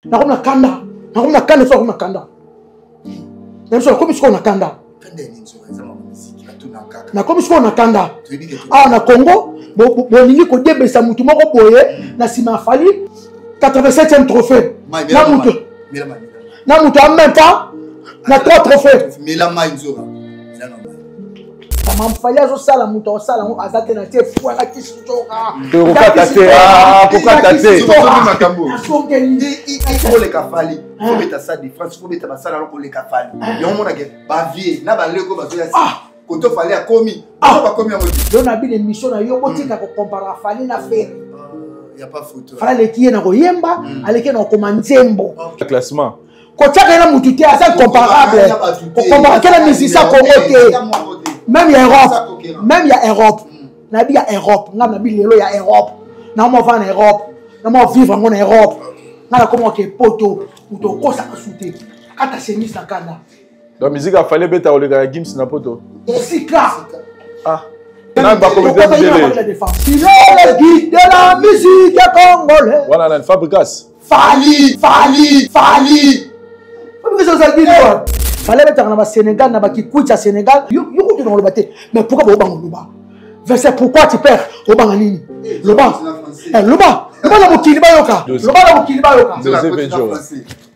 Nakomi na kanda, nakomi na kanda, nakomi na kanda na biso, nakomi sikoyo na kanda, nakomi sikoyo na kanda. Awa na Congo bolingi kodiebesa motu moko boye na nsima ya Fally, 87e trophée na motu na motu en même temps na 3 trophée. Mama, Fally azosala, moto akosala yango aza te. Na tie fwaka Kokata te, kokata te. Koleka Fally, fobeta Stade de France, fobeta basala yango koleka Fally. Yango monake bavie na baleko bazoya koto Fally akomi, bakomi yango te. Yo na bino émission na yo, botika kocomparer Fally na Ferre. Fally aleki ye na koyemba, aleki ye na kokoma nzembo. Classement. Kotiaka ye na mutu te, aza incomparable. Kocomparer na musicien Congo te, même ya Europe, même ya Europe. Nayebi ya Europe, ngai nabi lelo ya Europe, naoma na Europe, nama vivre yango na Europe. Ngai nakoma oke poto, moto okosaka su te, kata chemise na kanda. Donc musique ya Fally ebeta koleka ya Gims na poto? Esika. Ah, na bakomite. Il est le guide de la musique congolaise. Wana nani? Fabregas? Fally, Fally, Fally. Fabregas ozali guide wana. Fally abetaka na basénégal, na bakikwiti ya Sénégal. Yo kutu na koloba te, mais pourquoi boobanga oloba? Vincent, pourquoi tu perds? Obanga nini? Loba, loba, loba na mokili bayoka, loba na mokili bayoka,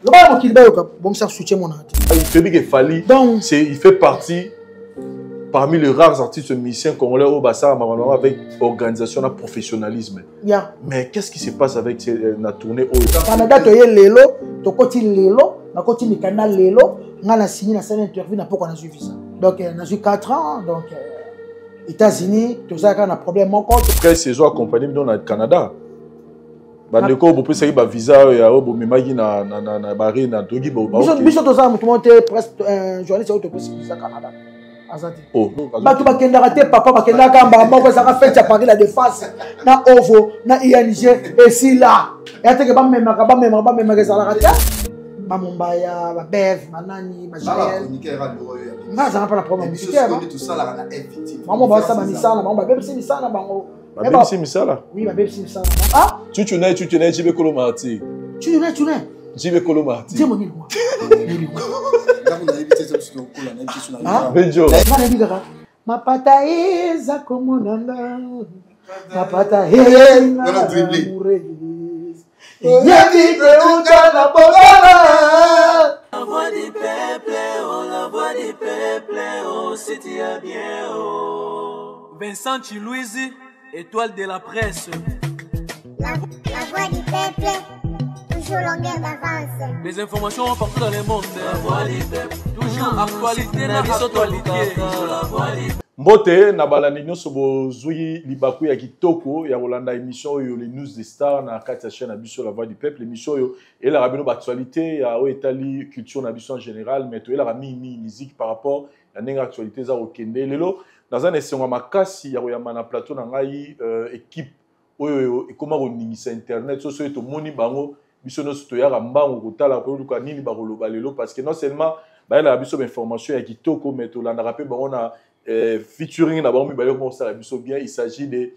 loba na mokili bayoka. Bomisa soutien mona te. Toyebi ke Fally, donc il fait partie parmi les rares artistes musiciens congolais oyo basala makambo avec organisation na professionnalisme. Mais qu'est-ce qui se passe avec na tournée oyo? Canada, toye lelo, tokoti lelo, nakoti mikanda lelo. Nga na signé, nasali interview na pokwa, nazwi visa. Donc nazwi 4 ans. Donc États-Unis, tozalaka na problème moko. Presse ezo accompagné bino na Canada. Bandeko oyo bopesaki bavisa oyo ya oyo bomemaki na barena, toyoki. Biso tozala motu moko te, presse, journaliste oyo topesi visa Canada aza te. Bato bakendaka te, papa, bakendaka mbala moko. Ezalaka fête ya Paris La Défense na OVO na ING, esila ya teke. Bamemaka, bamemaka, bamemaka, ezalaka te. Bamombaya, babev, banani, bajael, nga azalaka mpa na problème. Bango basala misala na bango, babebisi misala na bango. Babebisi misala? Oui, babebisi misala. Ah. Tutu na ye, tutu na ye, jibe kolo marti. Tutu na ye, tutu na ye. Jibe kolo marti. Nzembo nini? Benjo. Nga nayebi kaka mapata eza komonanga, mapata eyebi euta na bongala. La voix du peuple, oh, la voix du peuple, oh, si tu as bien, oh. Vincent Chilouizi, étoile de la presse. La voix du peuple, toujours longueur d'avance. Les informations partout dans le monde. La voix du peuple, toujours actualité, na actualité. La voix du Mbote na balandi nyonso bozwi libaku ya kitoko ya kolanda émission oyo, les News des Stars, na kati ya chaîne na biso La Voix du Peuple. Émission oyo elaka bino baactualité ya oyo etali culture na biso en général, mais toyelaka mingimingi musique par rapport ya ndenge actualité eza kokende. Lelo naza na esengo ya makasi ya koyamba na plateau na ngai équipe oyo ekóma koningisa internet. So soki tomoni bango, biso nyonso toyaka mbangu kotala, koluka nini bakoloba lelo, parce que non seulement bayelaka biso bainformation ya kitoko, mais tolandaka mpe bango na featuring na bango mibale koma kosala biso bien. Il s'agit de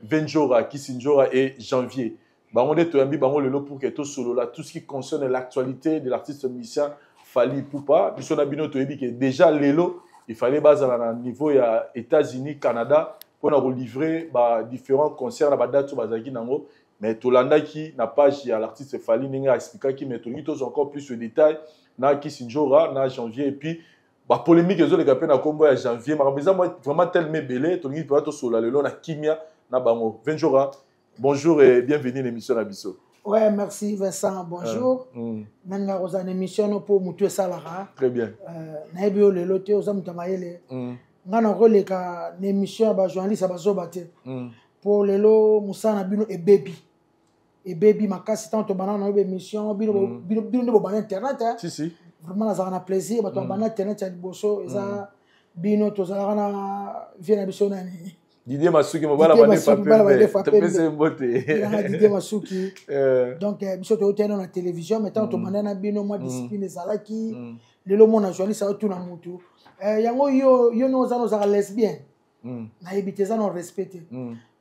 Venjora Kisinjora et Janvier. Bango nde toyambi bango lelo pour que tosolola tout ce qui concerne l'actualité de l'artiste musicien Fally Ipupa. Biso na bino toyebi ke déjà lelo il fallait bazala na niveau ya États-Unis, Canada, mpona kolivrer ba différents concerts na badate oyo bazalaki nango. Mais tolandaki na page ya l'artiste Fally ndenge aexplikaki, mais tolingi tozwa encore plus de détails na Kisinjora na Janvier. Et puis bapolémique ezoleka mpe na nkombo ya Janvier. Makambo eza vraiment tellement ebele, tolingi mpenza tosolola lelo na kimia na bango. Venjora, bonjour et bienvenue na émission na biso. Ouais, merci Vincent, bonjour. Nanga oza na émission no mpo motu esalaka. Très bien. Nayebi yo lelo te, oza moto ya mayele. Nga na koleka na émission ya bajournaliste ya bazoba te. Mpo lelo mosala na bino ebebi. Ebebi makasi. Ntango tobanda na yo baémission, bino bino nde bobanda internet. Hein? Si si. Vraiment nazalaka na plaisir, bato babanda internet ya liboso eza bino. Tozalaka na vie na biso nani? Didier Masuki, mobala Badefa. Topesi mbote. Didier Masuki. Donc biso toyotana na télévision, mais ntango tobanda na bino, mwa discipline ezalaki. Lelo mona journaliste aotuna motu yango: yo, yo no oza, ozalaka lesbienne? Nayebi te, eza na respect te.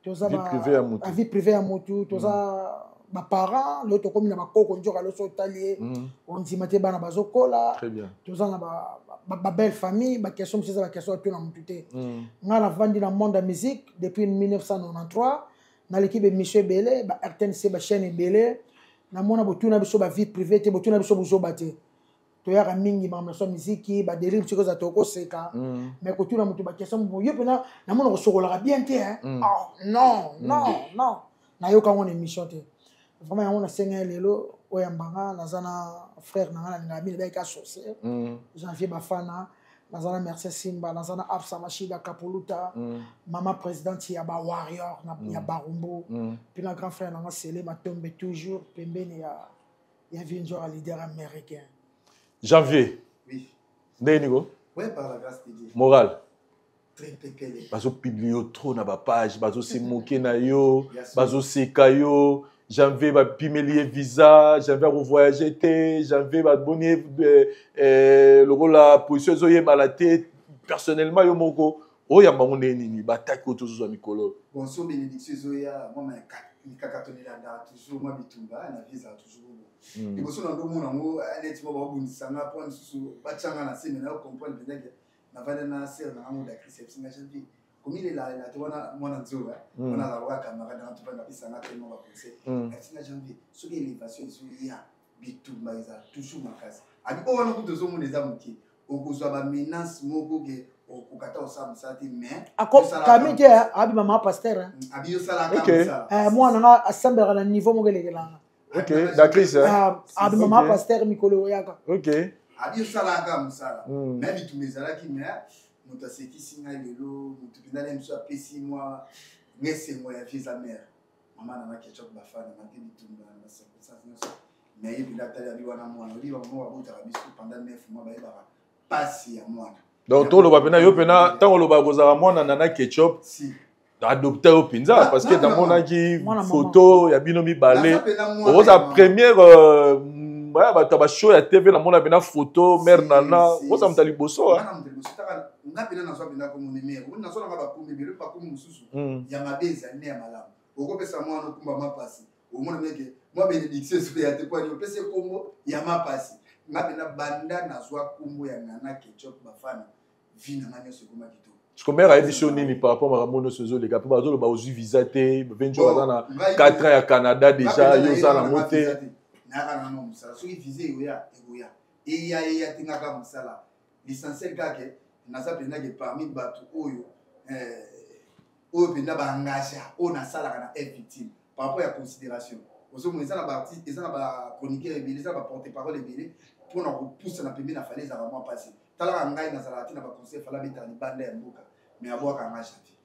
Toza vie privée ya motu. Vie privée ya motu, toza. Baparent lelo tokomi na bakoko nzoka loso otali ye, ondima te, bana bazokola, toza na babelle famille. Baquestion mosusu eza baquestion atuna motu te. Ngai navandi na monde ya musique depuis 1993, naleki baémission ebele, ba RTNC, bachaîne ebele. Namona botuna biso bavie privée te, botuna biso bozoba te. Toyaka mingi makambo na so ya miziki, badélire soki oza tokoseka, mais kotuna moto baquestion yo mpena namona kosokolaka bien te. Oh, non, non, non, nayoka yango na émission te vraiment. Yango nasenga ye lelo oyambanga. Naza na frère na nga, nalingaka mingi, bayaki associé Janvier Bafana, naza na Merci Simba, naza na Absa Mashida Kapoluta, mama présidente ya bawarrior ya Barumbu, mpe na grand frère nanga Sele Matombe, toujours pembeni ya Vinjora, leader américain. Janvier. Oui. Ndenge niko? Ouais, par la grâce de Dieu. Moral? Très pepele. Bazopublie yo trop na bapage, bazosemoke na yo, bazoseka yo. Janvier bapimeli ye visa, Janvier akovoyage te, Janvier baboni ye lokola position ezoyebana te. Personnellement, yo moko oyamba ngo ndenge nini, bataki oyo tozozwa mikolo? Bon, so bénédiction ezoya, mwa mikakato elandaka toujours, mwa bitumba na vie ezala toujours bongo. Liboso na ndomona yango neti mwa babundisanga mpo misusu batianga na se, me nayo comprendre mpenza ke navanda na sere na ngango dacris ebisinga Janvier komilelalela te wana mwana nzoba wana azalaka camarade nanga, topanda apesanga tellement baconseil. Abisinga: Janvier, soki élévation ezoya, bitumba ezala toujours makasi. Abi oyo wana kutu ozomona eza moke, okozwa bamenace moko ke okoka ta osala mosala te, mais Kami te, abi mama pasteur. Abi yosalaka mosala. Mwana nga asambelaka na niveau moko elekelanga. Ok, dacris. Abi mama pasteur, mikolo oyaka. Abi yosalaka mosala, mais bitumba ezalaki. Mais moto asekisi ngai lelo, moto mpenza na biso apesi mwa ngesengo ya vie, eza mare mama nanga Ketchup Bafana. Malgré bitumba na circonstance nyonso, mais ye mpenza atali, abi wana mwana oyebi bamama babotaka biso pendant 9 mois, bayebaka pasi ya mwana. Donc toloba mpena yo mpena, ntango olobaka kozala mwana Nana Ketchup, si adopte yo mpenza, parce que namonaki photo ya bino mibale, okoza première baya bato ya bashow ya TV, namona mpena photo mare Nana, okoza moto ya liboso. Nga mpena nazwa mpenza komona mare, nazwa nanga bakombi ebele, bakombi mosusu ya mabe ezali ne ya malamu. Okopesa mwana okumba mapasi, omona ndenge mwa bénédiction ezoya te po ani opesi kombo ya mapasi. Nga mpena banda nazwa kombo ya Nana Ketchup Bafana, vie na nga nyonso ekoma kitoko. Parce que mare ayebi so nini par rapport makambo nyonso ezoleka, mpo bazoloba ozwi visa te, venjo aza na 4 ans ya Canada déjà, yo oza nango te. Nayaka nano mosala, soki visa ekoya, ekoya, eya eya te, ngaka mosala. L'essentiel kaka naza mpenza ke parmi bato oyo oyo mpenza baengage oyo nasalaka na F Victime par rapport ya considération. Ozomona eza na baartiste, eza na bachroniqueur ebele, eza na baporte parole ebele, mpona kopusa na pembeni na Fally ezalaka mwa mpasi. Talaka ngai, nazalaka te na baconseil Fally abetaka libanda ya mboka, mais abwaka nga Janvier.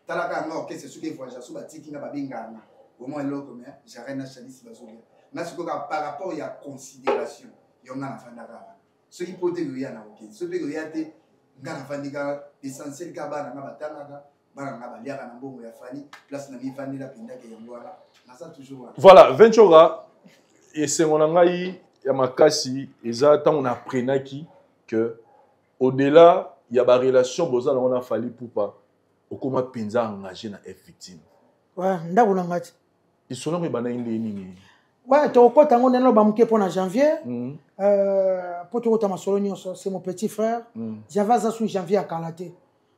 Talaka nga, orchestre soki evoyage, so batiki nga, babengaka nga omoi eloko, mais Jaren na Chalisi bazolia nga sikoyo kaka par rapport ya considération. Yo nga nafandaka wana, soki po te koya na kokende, soki mpe koya te, nga nafandi kaka. Essentiel kaka bana nga batangaka, bana nga baliaka na mbongo ya Fally. Place na mivandela mpendake yango wana, naza toujours wana. Voilà, Ventura, esengo na ngai ya makasi eza ntango na apprenaki que au-delà ya barelation boza nango na Fally Ipupa, okóma mpenza engagé na F Victime. Ouais, ndako na ngai ti. Lisolo yango ebandaki nde nini? Ouais, tokokɔta yango ndenge loba moke mpo na Janvier, mpo tokota masolo nyonso. C'est mon petit frère. Janvier aza su Janvier ya kala te,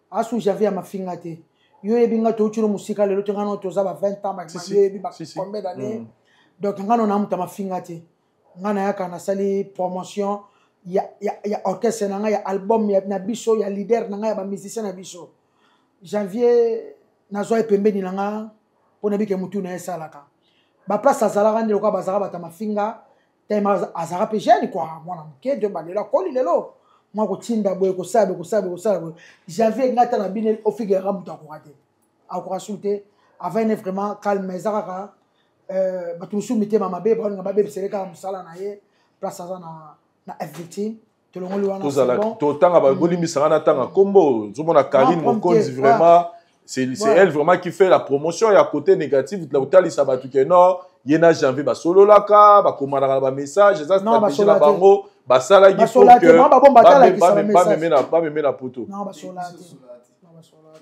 asu Janvier ya mafinga te. Yo oyebi nga, touti no mosika lelo te, nga no toza ba 20 ans, yo oyebi ba combien d'année. Donc nga no namuta mafinga te. Nga nayaka, nasali promotion ya orchestre na ngai, ya album na biso, ya leader na ngai, ya bamusicien na biso. Janvier nazwa ye pembeni na nga mpo nayebi ke motu na ye esalaka baplace azalaka nde lokola bazalaka bato ya mafinga. Time azalaka mpe jeune kua, mwana moke nde balelo akoli lelo, mwa kotinda boye, kosala boye, kosala boye, kosala boye. Janvier, ngai ata na bino ofigeraka moto akoka te, akoka su te. Avant ne vraiment calme, eza kaka bato mosusu mitema mabe, baolinga babebisele kaka mosala na ye. Place aza na F Victime, tolongoli wana. Tozala totanga, bolimbisanga na tanga kombo, ozomona Karine Mokonzi, vraiment c'est elle vraiment qui fait la promotion ya côté négatif, kotalisa bato ke non, ye na Janvier basololaka, bakomanaka na bamessage. Eza stratégie na bango basalaki pour que bameme na poto.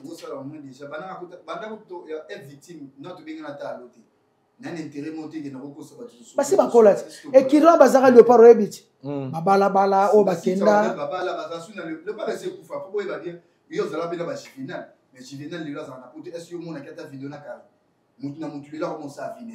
Okosala omoi déjà banda ya F Victime no tobengana ta alo te. Basi bakola ti ekiri wana bazalaka leopard, oyebi ti babalabala oyo bakenda. Yo ozala mpe na bajuvenal, mais Juvenal lelo azala na poto. Est-ce yo omonaki ata video na kare? Mutu na mutu lelo akomosala vine,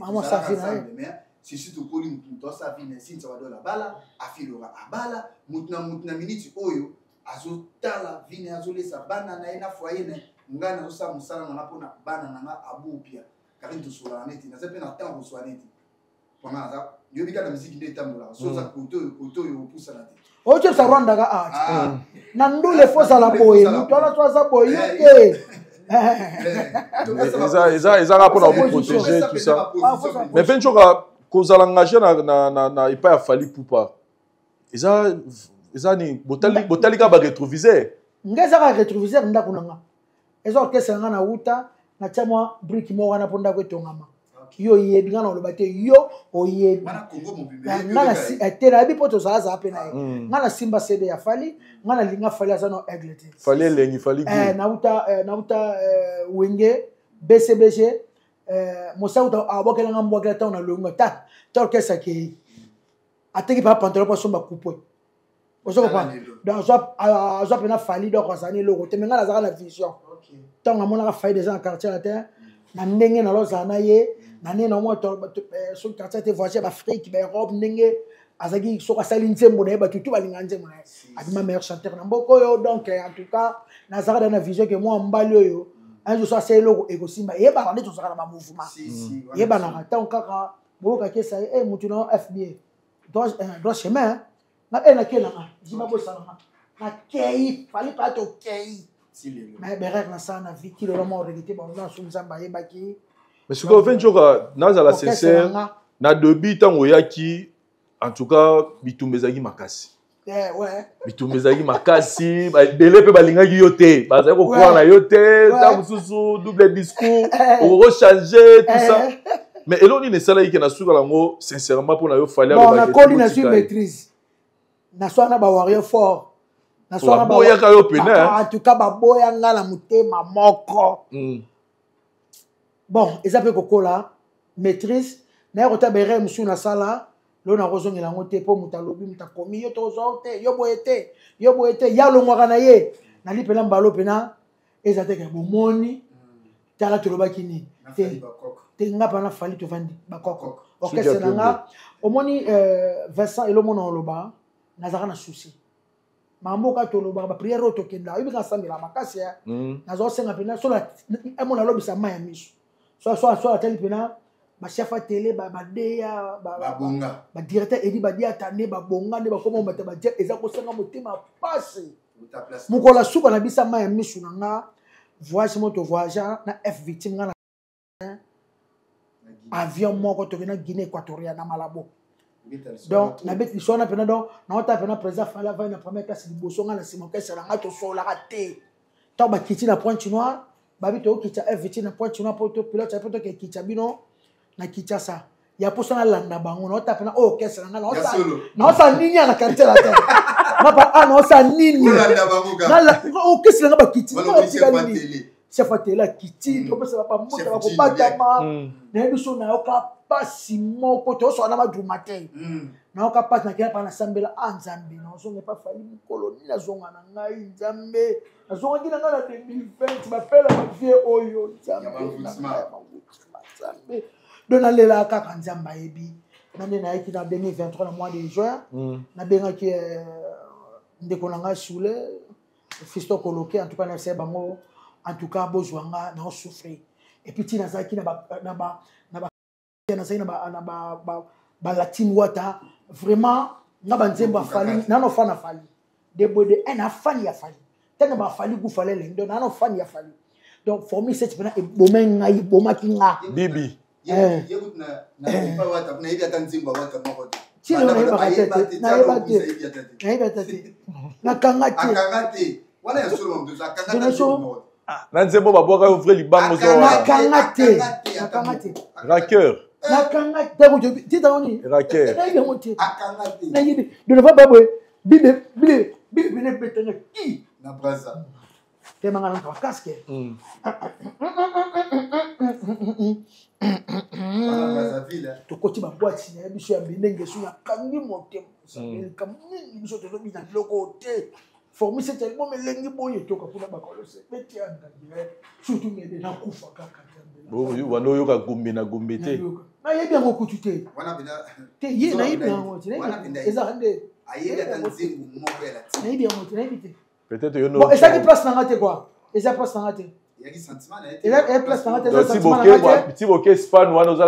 mais sisi tokoli, mutu mutu asala vine. Sinsa Wadola abala, Afilora abala, mutu na mutu na miniti oyo azotala vine, azolesa bana na ye na foyer na ngai. Nazosala mosala nanga mpona bana na nga. Abupia Karine, tosolaka neti naza mpe na ntango koswa neti mpona naza yobi kaka miziki nde etambolaka. So oza kote oyo, kote oyo opusana te. Otyebisa Rwanda ka art na ndule, fo ozala boye, moto wana so aza boye, yo te. Eza kaka mpona koprotéger tout ça. Mais mpe ncoka kozala engagé na epai ya Fally Ipupa, eza nini? Botali kaka barétroviseur? Nga eza kaka rétroviseur. Ndako na nga eza orchestre na nga, na wuta natia mwa brique moko wana mpo ndako etongama. Yo oyebi, nga na oloba te, yo oyebi te, nayebi mpo tozalazala mpe na ye. Nga nasimba CD ya Fally, nga nalinga Fally, aza no aigle te. Fally elengi, Fally. Nauta Wenge BCBG, mosauta abokelanga mbwakela ntango nalonga ta ta orchestre akei, ateki pa pantalon mpo asomba coupe. Ozo comprendre? Donc azwa mpena Fally, donc azali eloko te. Me ngai nazalaka na vision ntango namonaka Fally déjà na Quartier Latin, na ndenge nalozala na ye, na ndenge naomona soki Quartier te, voyage baAfrique, baEurope, ndenge azalaki, soki asali nzembo na ye, bato tu balinga nzembo na ye, abima meilleur chanteur na mboka oyo. Donc en tout cas nazalaka da na vision ke mwa mbali oyo, un jour so asali eloko ekosimba. Eyebaka nde tozalaka na bamouvement, eyebanaka ntango kaka boyokaki esali e motu na fba droit chemin na e nakei nanga jima bosalanga, nakei Fally pa tokei, mais berere nasala na vie ti lelo, mwa regete bango nasu, Nzambe ayebaki. Mais sikoyo ve njoka, nazala sincère, na début ntango oyaki, en tout cas bitumba ezalaki makasi. Bitumba ezalaki makasi, ebele mpe balingaki yo te, bazali kokwaa na yo te. Ntango mosusu double discours, okochange tout ça. Mais eloko nini esalaki ke na suka yango, sincèrement mpo na yo, Fally? Bon, nakoli, nazwi maîtrise, naswana na bawarrior fort. Baboyaka yo pene? En tout cas baboya nga na motema moko. Bon, eza mpe kokola, maîtrise. Naye kota berere mosusu nasala lelo, nakozongela yango te, mpo moto alobi, moto akomi yo, tozwa te, yo boye te, yo boye te, ya alongwaka na ye nali mpena mbalo mpena eza te ke bomoni. Tala, tolobaki nini te? Te, nga mpana Fally, tovandi bakoko orchestre na nga. Omoni Vincent, elomona oloba nazalaka na souci, makambo kaka tolobaka, baprière oyo tokendaka, oyebi kaka asambelaka makasi. Nazosenga mpena so emona alobisa mai ya miso, so atali mpena bachef ya télé, badeya, badirecteur edi badiata nde babonga nde bakoma bato badia, eza kosenga motema pasi. Mokolo ya suka na bisa mai ya misu na nga, voyage mo tovoyage na F Victime, nga na avion moko, tokende na Guinée équatoriale, na Malabo. Donc nabeti liso wana mpena, donc naota mpena président Fally avai na première classe liboso, nga na nsima orchestre na nga. Tosololaka te. Ntango bakiti na Pointe Noire, babi tokokitisa F Victime na Pointe Noire po pilote po tokekitisa bino na Kinshasa ya mposa. Nalanda bango, naota mpena oyo orchestre na nga, naosala nini ya na Quartier Latin ngapa a, naosala nini orchestre na nga, bakiti nini, chef atele akiti, topesa bamota bakobatama. Nayebi so nayoka pasi moko, toyosoka na madruma te, nayoka pasi, nakenda mpa nasambela a Nzambe, nazonga epa Fally mokolo nini? Nazonga na ngai Nzambe, nazongaki na ngai na 2020, bapela bavie oyo Nzambe, Nzambe. Donc nalelaka kaka, Nzambe ayebi. Na nde nayaki na 2023 na mois de juin, nabengaki ndeko na ngai Soule Fiston Koloke. En tout cas nayebisa bango, en tout cas bozwa nga, naosouffrir. Et puis ntina nazalaki nazalaki na balatine wata, vraiment nga banzembo ya Fally, nano fan ya Fally deboye de un, afani ya Fally ntango bafali kufa lele, donc nano fan ya Fally. Donc formule 7 mpena ebomai ngai, ebomaki nga. Bibi. Nayebi ata nzembo awata moko te. Tino nayebaka te, nayeba te, nayeba ata te, nakanga te. Akanga te wana ya solo, akanga te nzembo moko. Na nzembo babwaka yo vrai libango. Nakanga te, nakanga te. Raqueur. Nakanga te, tita oni. Raqueur. Nayebi yango te. Akanga te. Nayebi donova baboye bibe bibe bibe pene betanga ki na Braza. Temanga na bacasque. Tokoti baboite na biso ya bilenge, so nakangi motema, likambo nini? Biso tozobina biloko te. Formi cet album elengi boye, toka kuna bakolose beti ya ngandi, surtout mede nakufa kaka. Wana oyoka Gombe na Gombe te? Nayebi yango kutu te te, ye nayebi yango te, ezaka nde nayebi yango te, nayebi te. Peut-être yo. Bon, ezalaki place na nga te quoi, eza place na nga te, eza place na nga te, eza sentiment na nga te. Ti boke Espagne wana, oza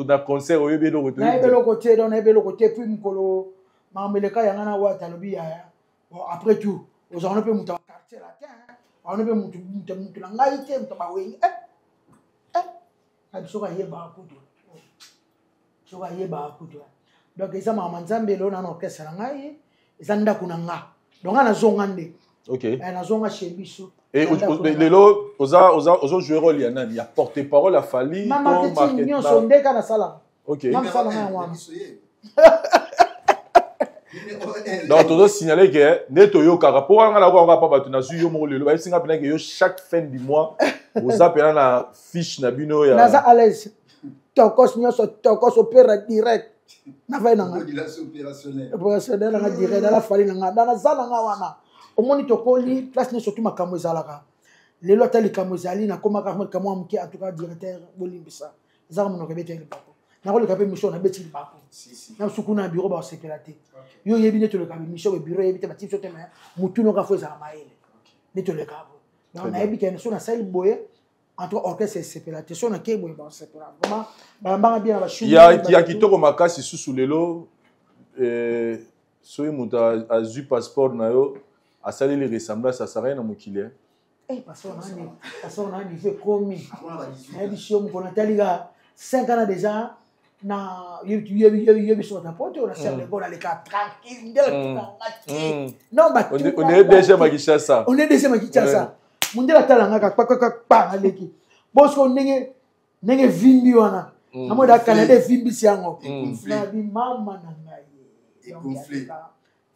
na concert, oyebi eloko te? Nayebi eloko te, donc nayebi eloko te. Puis mokolo makambo eleka yanga na wata, alobi yaya, bon, après tout ozalaka mpe moto ya Quartier Latin, wana mpe mutu na ngai te, moto Bawenge na biso ayebaka kutu, soki ayebaka kutu. Donc eza makambo Nzambe. Eloo na na orchestre na ngai, eza ndako na nga, donc nga nazonga nde. Nazonga chez biso. Lelo ozojouer rôle ya nani? Ya porte parole ya Fally? Na marketing nyonso nde ka nasalaka. Nga mosala nga yango wana. Donc tozosignale ke nde toyokaka, mpo wana nga nakoka mpa bato nazwi yo moko lelo, bayebisi nga mpena ke yo, chaque fin du mois, oza mpena na fiche na bino ya Naza à l'aise, tokos nyonso, tokos opéra direct, navai nanga opérationnel nanga direct, nala Fally nanga, naza nanga wana. Omoni, tokoli place nyonso tu, makambo ezalaka lelo, ata likambo ezali, nakomaka likambo ya moke. En tout cas, directeur, bolimbisa, ezaka monoko ebeti libako, nakoleka mpe mission, nabeti libako na suku na bureau, bakosepela te. Yo oyebi nde toleka mission, bureau oyebi te, bati biso te, mais motu noka fo ezala mayele nde toleka bo. Donc nayebi ke so nasali boye, en tout cas orchestre esepela te, so nakei boye, bakosepela vraiment, bayambanga bien na bashu. Ya kitoko makasi susu lelo, soki moto azwi passeport na yo, asaleli ressemblance, asaka ye na mokili. Passeport na niveau ekomi, nayebi si yo mokolo natali ka 5 ans déjà na yebi biso bato ya poto na Charles de Gaulle, aleka tranquille ndele tunanga te. Non, on est deuxième à Kinshasa. On est deuxième à Kinshasa. Mondele atalanga kaka, aleki bosiko ndenge ndenge evimbi wana, namoni da Canada evimbisi yango, nabi mama na ngai.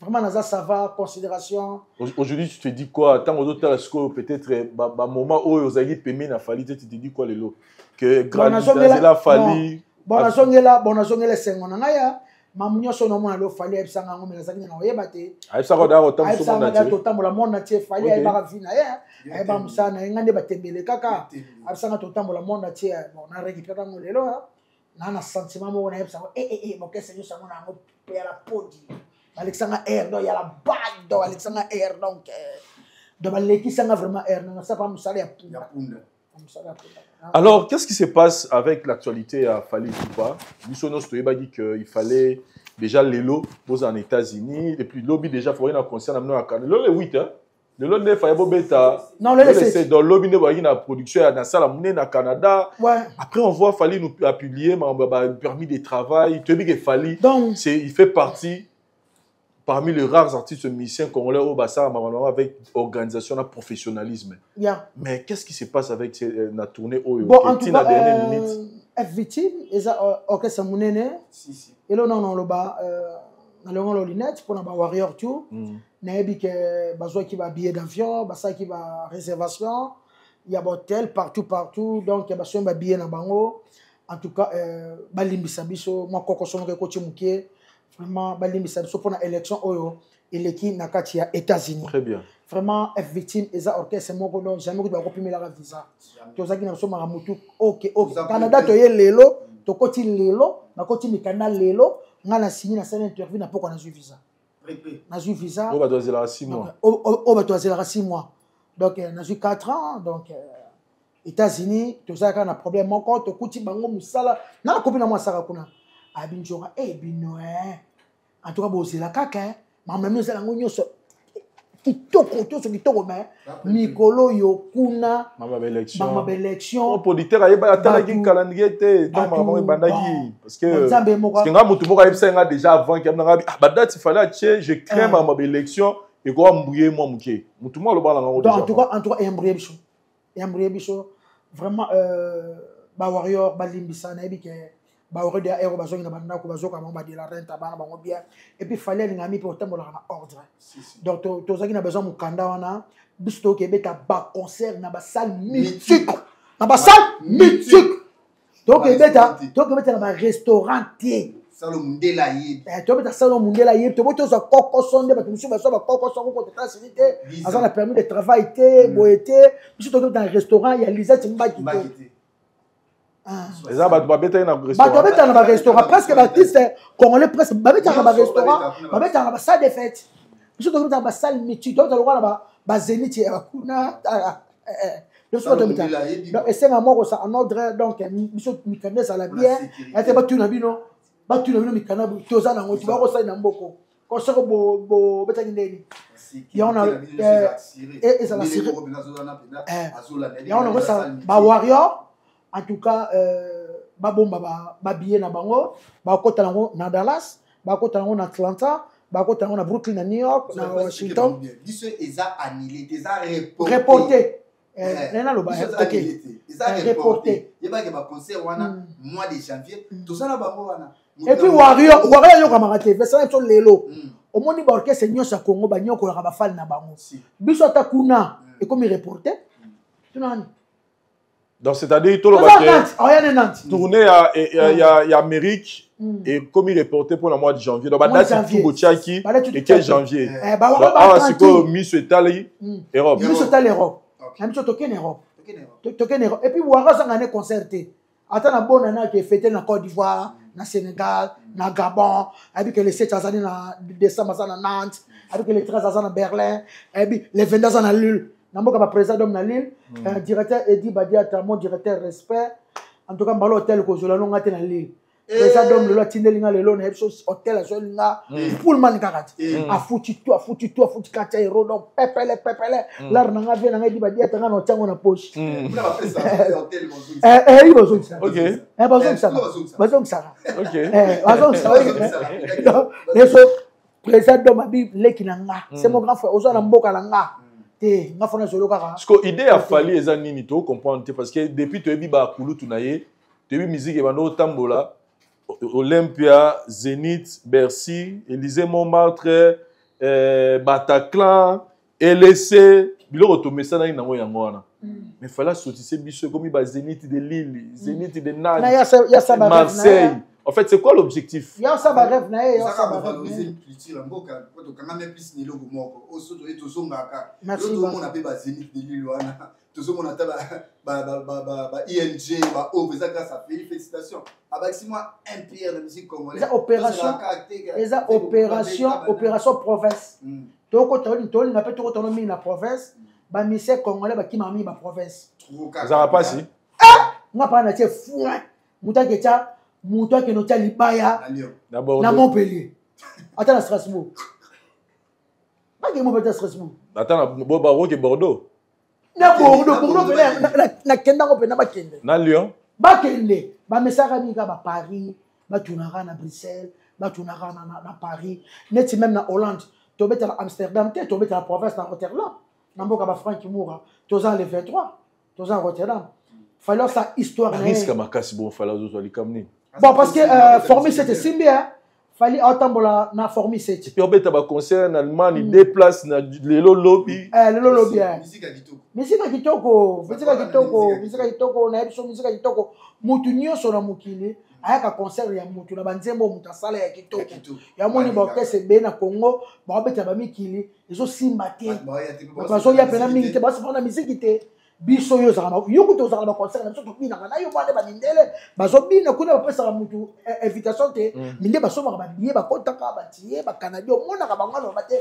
Vraiment naza, ça va, considération. Aujourd'hui, tu te dis quoi ntango ozotala sikoyo peut-être bamoment oyo ozalaki pembeni na Fally te? Tu te dis quoi lelo que grandela Fally? Bon, nazongela esengo na ngai ya mamu nyonso nomona lelo. Fally ayebisanga yango, me nazalaki na oyeba te. Ayebisaka? Totambola monde entier. Fally ayebaka vie na ye, ayebaka mosala na ye, ngai nde batembele kaka. Ayebisanga totambola monde entier. Bon, na récupéré yango lelo na sentiment moko, nayebisa yango ee bokese nyonso yango na yango ya la podi, balekisanga air, donc ya la bague, donc balekisanga air, donc balekisanga vraiment air, nasapa mosala ya punda. Alors, qu'est-ce qui se passe avec l'actualité à Fally Ipupa? Biso nyonso toyebaki qu'il fallait déjà lelo boza en États-Unis et puis lobi déjà faut na concert na bino ya Canada, lelo le 8, hein? Lelo nde fallait bobeta. Non, le 7. Donc lobi nde boyaki na production ya na salle monene na Canada. Après, on voit Fally nous a publié ba permis de travail. Toyebi que Fally, donc c'est, il fait partie parmi les rares artistes musiciens congolais au Bassa avec organisation na professionnalisme. Mais qu'est-ce qui se passe avec la tournée oyo? Bon, en tout cas, la dernière minute. FVT eza orchestre monene. Si, si. Elo nano loba nalongo lo lunette mpona ba warrior tout. Nayebi ke bazwaki ba billet d'avion, basalaki ba réservation ya bahotel partout partout, donc basombi ba billet na bango. En tout cas, balimbisa biso mwa kokoso moko ekoti moke. Vraiment balimbisa biso mpona élection oyo eleki na kati ya États-Unis. Très bien. Vraiment, F Victime eza orchestre moko, donc jamais kuti bakopimelaka visa. Tozalaki na biso makambo tu, ok, Canada toye lelo, tokoti lelo, bakoti mikanda lelo, ngai na signé, nasali interview na pokwa, nazwi visa, nazwi visa. Oyo bato bazelaka 6 mois. Oyo bato bazelaka 6 mois, donc nazwi 4 ans. Donc États-Unis tozalaka na problème moko, tokuti bango mosala na nakopi na mwasaka kuna, abi nzoka e bino, en tout cas bozela kaka makambo ezala yango nyonso kitoko, nyonso kitoko, mais mikolo oyo kuna mama ba élection. Producteur ayeba, atalaki calendrier te ntango makambo ebandaki, parce que Nzambe moko. Nga motu moko ayebisa nga déjà avant ke nga badate fallait atie, je crains makambo ba élection ekoka embrouiller mwa moke. Motu moko alobaka nango. Déjà, en tout cas embrouiller biso, embrouiller biso vraiment. Ba warrior balimbisa, nayebi ke Baore de aero bazongi na bandako, bazoka bango badela rente, bana bango bien. Et puis Fally alingami mpe otambolaka na ordre. Donc tozalaki na besoin mokanda wana. Biso toyoki ebeta baconcert na basalle mythique, na basalle mythique. Tokebeta, tokebeta na barestaurant te. Salo mundela yebi. Tobeta salo mundela yebi. Tobo tozwa kokoso nde bato mosusu bazwa bakokoso koko tata sili te, aza na permis de travail te, boye te. Biso tokebeta na restaurant ya Lisette Mbaki te. Eza bato babetaki na restaurant. Bato babetaka na barestaurant, presque baartiste congolais presque babetaka na barestaurant, babetaka na basalle de fête. Biso tokebeta na basalle mythique, tobeta lokola na bazénith ya bakuna. Biso tobeta, donc esenga moko sa en ordre. Donc biso mikanda ezala bien, ete batuna bino, batuna bino mikanda toza nango ti bakosali na mboko kosoko bobetaki ndeni yango ezala yango nakosala bawarrior. En tout cas, babomba babillet na bango, bakota nango na Dallas, bakota nango na Atlanta, bakota nango na Brooklyn, na New York, na Washington. Biso eza annulé, eza reporté. Naloba eza reporté. Yebake baconcert wana mois de janvier, tozala bango wana. Et puis warrior, warrior ayokamaka te vesana biso lelo. Omoni baorchestre nyonso ya Congo banyokolaka bafali na bango. Biso ata kuna ekomi reporté, tunani. Donc, c'est-à-dire, tout le tournée ya Amérique ekomi reporté pour le mois de janvier. Donc, badate tout botiaki eke janvier. Awa sikoyo miso etali Europe. Miso etali Europe na biso, tokende Europe, tokende Europe. Et puis wara azanga ne concert te, ata na bona na ake fête na Côte d'Ivoire, na Sénégal, na Gabon. Ayebi ke le 7 azali na décembre aza na Nantes, ayebi ke le 13 aza na Berlin, ayebi le 22 aza na Lille, na mboka baprésident d'homme na Lille. Directeur Edi Badiata, mon directeur, respect. En tout cas, mbala hotel kozwela nonga te na Lille. Président d'homme lelo atindeli nga lelo na yebi so hotel azweli nga Pullman kaka te, afuti tu, afuti tu, afuti kati ya euro. Donc pepele pepele lar na nga vie na nga Edi Badiata, nga na otiango na poche. Bazongisaka, bazongisaka, bazongisaka, bazongisaka. Yeso président d'homme abi leki na nga, c'est mon grand frère, oza na mboka na nga te, nga fona zolo kaka. Parce que idée ya Fally eza nini, to comprendre te, parce que depuis toyebi bakulutu na ye, toyebi musique ebanda otambola Olympia, Zénith, Bercy, Élysée Montmartre, Bataclan, LSC, biloko tomesanaki nango yango wana. Mais Fally asotise biso, ekomi ba Zénith de Lille, Zénith de Nantes, Marseille. En fait, c'est quoi l'objectif? Ya sa ba rêve na ye, ya sa ba valoriser culture ya mboka, po tokanga me plus na eloko moko oso toye tozongaka. Tozomona mpe ba Zénith de Lille wana, tozomona ata ba ING, ba OV, eza grâce à Fally. Félicitation, abakisi mwa un pierre na musique congolaise. Eza opération, eza opération, opération province. Tokota, tolinga mpe tokota no mingi na province. Bamusicien congolais bakimaka mingi baprovince. Ezalaka mpasi. Nga mpana natie foin, moto ake tia, moto akende otya libaya na Montpellier, ata na Strasbourg, bakende Montpellier, ata Strasbourg. Ata na baroke Bordeaux. Na Bordeaux, Bordeaux pene nakendango mpena, bakende. Na Lyon. Bakende. Bamesaka mingi kaka baparis, batunaka na Bruxelles, batunaka na Paris, neti même na Hollande. Tobeta na Amsterdam te, tobeta na province na Rotterdam, na mboka bafrank Mura. Toza le 23, toza na Rotterdam. Fallait osala histoire na ye. Risque makasi bon, Fally azozwa likambo nini? Bon, parce que formule 7 esimbi. Fally aotambola na formule 7. Et puis obeta baconcert na Allemagne, deux places na lelo lobi. Lelo lobi. Misika kitoko, misika kitoko, misika kitoko nayebi so misika kitoko. Mutu nyonso na mokili ayaka concert ya mutu na banzembo mutu asala ya kitoko. Yamoni baorchestre ebele na Congo baobeta bamikili, ezosimba te, bato bazoya mpena mingi te, basima na misiki te. Biso oyo ozalaka yo kuta ozalaka na baconcert na biso, tobinaka na yo mwana. Bamindele bazobina kuna, bapesaka mutu invitation te. Minde basombaka babillet, bakotaka batie bacanadien, omonaka bango aloba te.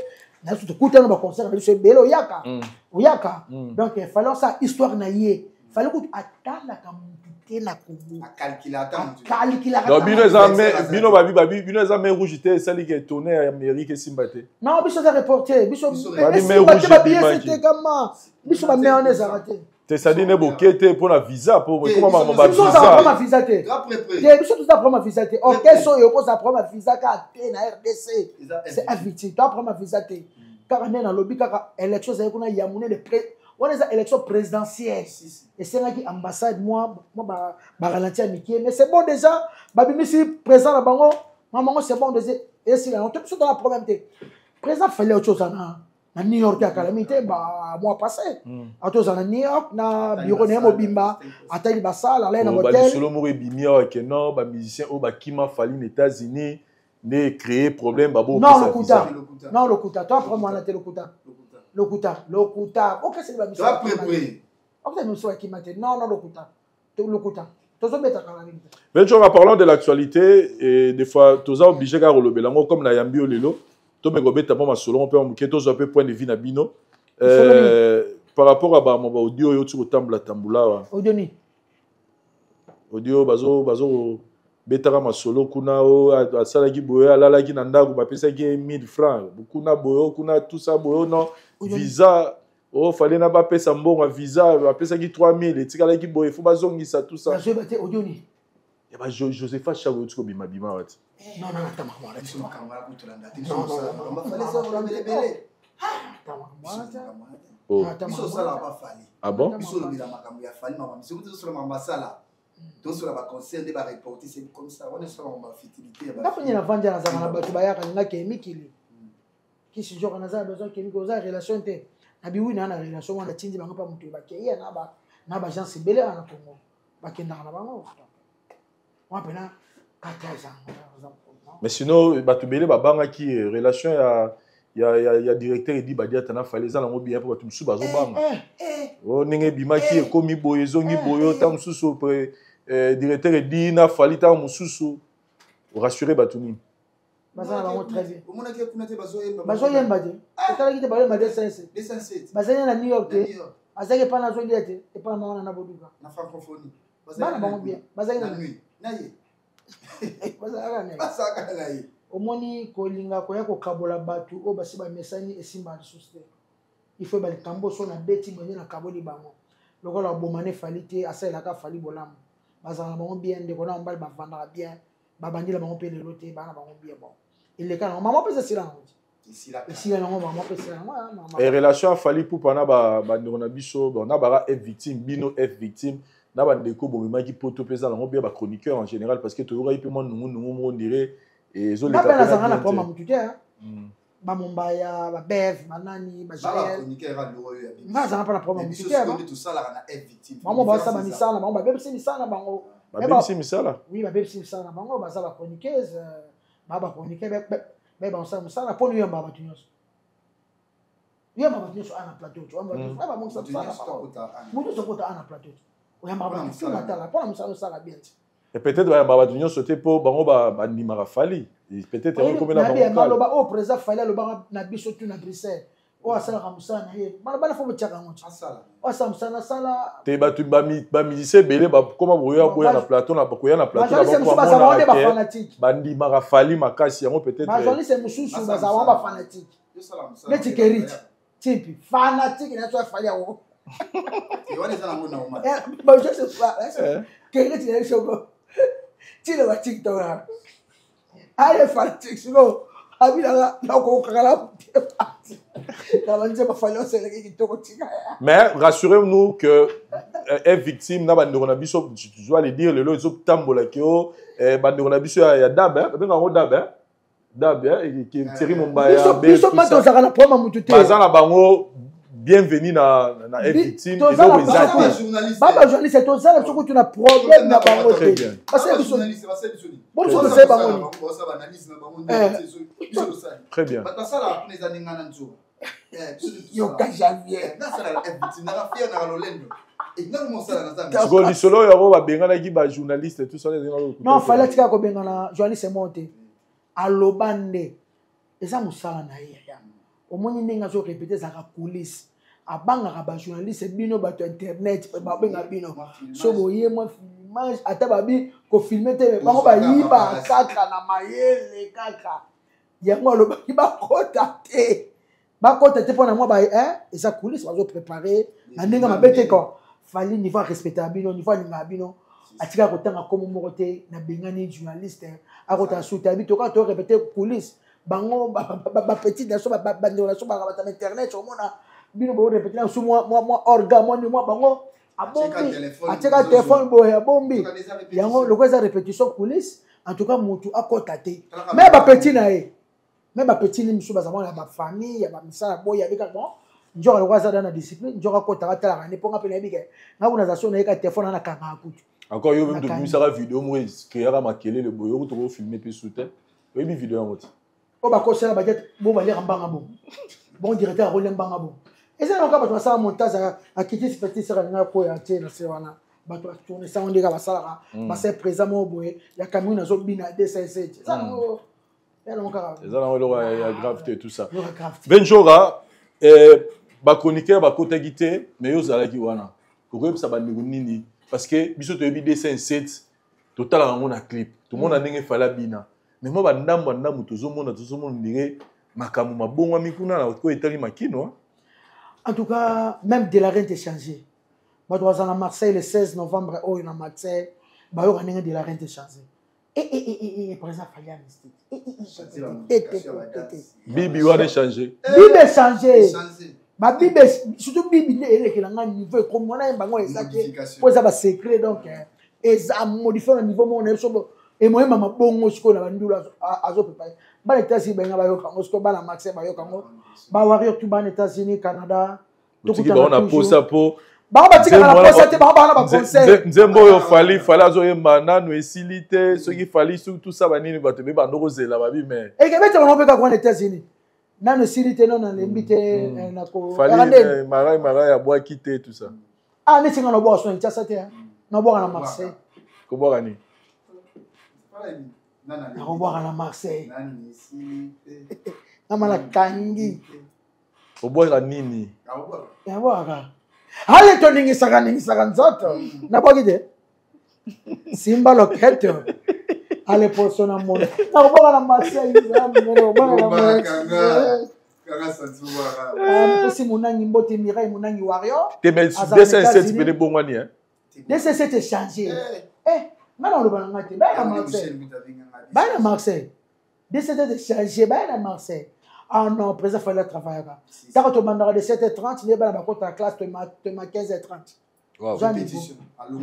Na biso tokutana baconcert na biso ebele, oyaka, oyaka. Donc Fally osala histoire na ye. Fally kutu atalaka mutu te na Congo. Akalikilaka. Donc bino eza bino babi babi bino eza main rouge te esali ke tournée ya Amérique esimba te? Non, biso eza reporté, biso esimba te, babillet etekama, biso bame wana ezalaka te. Te, c'est-à-dire ne boke te mpona visa, po ekoma makambo Biso ozala problème ya visa te te, biso toza problème ya visa te. Orchestre oyo okozala problème ya visa kaka te na RDC, c'est invité, toa problème ya visa te. Kaka nde nalobi, kaka élection ezali kuna ya monene. Wana eza élection présidentielle. Esengaki ambassade mwa mwa baralenti ya mike, mais c'est bon déjà, babimisi président na bango mamango, c'est bon déjà, esila yango. Biso tona problème te. Président Fally auti ozala na New York ya kala mingi te, ba mois passé. Auti ozala na New York na bureau na ye mobimba, atali basala, alai na hotel. Balisolo moko ebimi awa ke non, bamusicien oyo bakima Fally na États-Unis nde créer problème babo. Non, lokuta, non, lokuta. To après mwana te, lokuta, lokuta, lokuta. Okeseli bamisio, okeseli bakima te. Non, non, lokuta, lokuta, tozobeta kala mingi. Mais en parlant de l'actualité, et des fois toza obligé kaka kolobela yango, comme nayambi yo lelo, tomeka kobeta mpo masolo mpe moke, tozwa mpe point de vue na bino par rapport à bamo baaudio oyo oti kotambola tambola awa. Audio nini? Audio bazo betaka masolo kuna, o asalaki boye, alalaki na ndako, bapesaki ye 1000 francs kuna boye, kuna tout ça boye. Non, visa o Fally na bapesa mbongo ya visa, bapesaki 3000, etikalaki boye, fo bazongisa tout ça. Nazoyeba te, audio nini? Ya ba Josepha Chago oti kobima bima wati. Non, non, ata makambo wana te. Biso makambo wana kutolanda te, biso mosala makambo Fally eza kolobela ebele. Ata makambo wana te. Oh. Ata biso makambo osalaka wana te. Bafally. Ah bon? Biso olobela makambo ya Fally, makambo biso tosala, makambo asala, tosala baconcert nde bareporte, c'est comme ça wana, esala makambo ya futilité ya. Ndako nini navandi, nazalaka na bato bayaka ningaki mikili kisi joka, naza na besoin kemiki, oza relation te na biwi na relation wana, tindi bango mpa moto bakei ya na baagence ebele wana na Congo, bakendaka na bango wana mpena kata ezango. Mais sinon bato ebele babangaki relation ya directeur Edi Badiata na Fally eza nango bien, mpo bato mosusu bazobanga o ndenge ebimaki, ekomi boye, ezongi boye, ntango mosusu directeur Edi na Fally, ntango mosusu rassure bato nini? Baza na bango très bien. Omonaki kuna te, bazoyemba. Bazoyemba te, otalaki te, bayoyemba 207. 207. Bazali na New York na te. New York. Azalaki epai nazolia te, epai na mama na boduka. Na francophonie. Bana bango bien, bazalaki na na nuit na ye. Bazalaka na ye. Bazalaka na ye. Omoni, kolinga koya kokabola bato oyo basi bamesani, esimba lisusu te. Il faut balikambo so nabeti boye, nakaboli bango lokola babomana. Fally te, asalelaka Fally bolamu, bazala na bango bien, ndeko na mobali, bavandaka bien, babandela bango mpe lelo te, bana bango bien. Bon, eleka nango, mama mpe esila nango te. Esilaka. Esila nango, mama mpe esila nango, ah, mama. E relation ya Fally Ipupa na bandeko na biso, bon, na baka F Victime, bino F Victime na bandeko bomemaki poto mpe eza nango bien, bachroniqueur en général, parce que toyokaki mpe mwa nungunungu moko ndire ezoleka. Nga mpe nazalaka na bien te. problème ya motu te, hein. Bamombaya, babev, banani, bajael. Bachroniqueur aloko oyo ya BBC. Nga azalaka mpe na problème ya Mais motu biso te. sikoyo nde tosalaka na F Victime. Bango basala misala na bango, babebisi misala na bango. Babebisi misala? Oui, babebisi misala na bango. Baza bachroniqueuse, baa bachroniqueur, be basala mosala mpo noyamba bato nyonso, oyamba bato nyonso ana plateau to bamongisa mosala na bango. Moto nyonso akota ana plateau to oyambaka Mpona bato mosala. Tuna, tala mpona mosala osala bien te. Et peut-être bayamba bato nyonso te mpo bango bandimaka Fally. Et peut-être yango ekomi na Nabi bango kala. Maloba oyo président Fally alobaka na biso tu na Bruxelles, oyo asalaka mosala na ye, maloba na fo botiaka yango ti asala. Oyo asala mosala nasala. Te, bato bamusicien ebele bakoma boya boya na plateau na koya na plateau na Bajournaliste bango mosusu bazala bango nde bamonaka ke bafanatique. Bandimaka Fally makasi, yango peut-être. Bajournaliste mosusu Basala bazala bango mosala. bafanatique. Yosala mosala. Neti Kerit Timpi, fanatique na so afali yango. Wana eza nango normal. Bajournaliste Kerit na soko tina ba TikTok wana, aye fanatique siko abinaka nakokaka na motema na banzemba Fally oseleki kitoko, tika. Mais rassurez-nous que F Victime na bandeko na biso, je dois le dire, lelo ezotambolaki o bandeko na biso ya dab, hein, babengaka yango dab, hein? Dab, hein, Thierry Mombaya. Biso biso tout mpe ça. tozalaka na problème ya mutu te. Baza na bango bienvenu na F Victime, tozala eloko eza bango. te. Ba bajournaliste, tozala biso kutu na problème na bango Très te. bien. Basala biso bo biso tosali bango nini? Très bien. Bato basalaka kuna eza ndenge na nzoba. Yoka Javier. Nasala naka fier naka lolendo ntango mosala naza. Sikoyo lisolo oyo yango babenganaki bajournaliste, tout ça. Non, Fally atikaka kobengana journaliste moko te. Aloba nde eza mosala na ye yaya. Omoni ndenge azorépéter, ezalaka coulisse, abangaka bajournaliste. Bino bato ya internet babenga bino so boye mwa filmage, ata babi kofilmer te, bango bayiba kaka na mayele kaka. Yango alobaki bakota te, bakota te mpona mwa ba eza coulisse, bazoprépare na ndenge mabe te. Ko Fally niveau arespectaka bino, niveau alingaka bino, atikaka kotanga nkombo moko te. Nabengani journaliste akotaka suta abi toka torépéter coulisse. Bango bapetite na so, bandeko na so, baka bato na internet, omona Bino bo répéter na su mwa mwa mwa orga mwa ni mwa bango abombi, atiaka telefone boye, abombi yango lokola eza répétition coulisse. En tout cas mutu akota te, mais bapeti na ye, mais bapeti ni mosusu bazalaka na bafamille ya bamisala boye, abika bon nzoka lokola aza na discipline, nzoka akotaka, atalaka nde mponga mpe nayebi ke nga kuna aza so nayeka telefone ana kangaka kutu. Encore yo meme tobimisaka video moko ecréaka makelele boye, oyo tokofilme mpe su te. Oyebi video yango te? Oyo bakosala badiate bo baliaka mbanga bo bon directeur akolia mbanga bo eza na kaka bato basala montage, akitisi petit saka alinga koya tie na se wana, bato batourne sango ndenge basalaka, basala présent moko boye ya Cameroun azobina 207, eza nango kaka. Eza nango eloko ya grave te, tout ça. Benjora, bachroniqueur bakotaki te, mais yo ozalaki wana, okoyebisa bandeko nini? Parce que biso toyebi 207, totalaka yango na clip, tomona ndenge Fally abina, mais mwa bandambo ya ndambo tozomona ndenge makambo mabongwami kuna na oyo etali makino. En tout cas, même de la rente changé. Bato baza na Marseille le 16 novembre oyo na Marseille, bayoka ndenge de la rente changé. Président Fally ya mystique. Bibi wana échangé. Bibi échangé, babibe surtout bibi nde elekela nga niveau ekomi wana, yemba yango eza te po eza basecret, donc eza modifie na niveau moko na ye biso emoyemba mabongo. Sikoyo na bandulu azoprépare bana États-Unis balinga bayoka yango, sikoyo bana Marseille bayoka yango, bawarrior tout, bana États-Unis, Canada. Otiki bango na posa po Bango batikaka na posa te, bango baa na baconseil. Nzembo oyo Fally azoyemba nanu esili te, soki Fally tout ça banini, bato be bando kozela babi mais Ekebete bango mpe kaka wana États-Unis, nanu esili te, nano nalembi te. Fally marai marai abwaki te, tout ça. Ah, neti nga nabwaka so na Kinshasa te, nabwaka na Marseille. Kobwaka nini? Nakobwaka na Marseille, ngama nakangi. Obwaka nini? Nabwaka ale toningisaka ningisaka nzoto, nabwaki te, simba loketo ale poso na mona, nakobwaka na Marseille. Napesi Monangi mbote, Mirai Monangi warrior. Te, mais 207 pene bongwani. 207 échangé, nga na oloba na nga te, baya na Marseille, baya na Marseille, 207 échangé, baya na Marseille. Ah non, président Fally atravaillaka ntango tobandaka de 7h30 nde bana bakota classe, toma 15h30.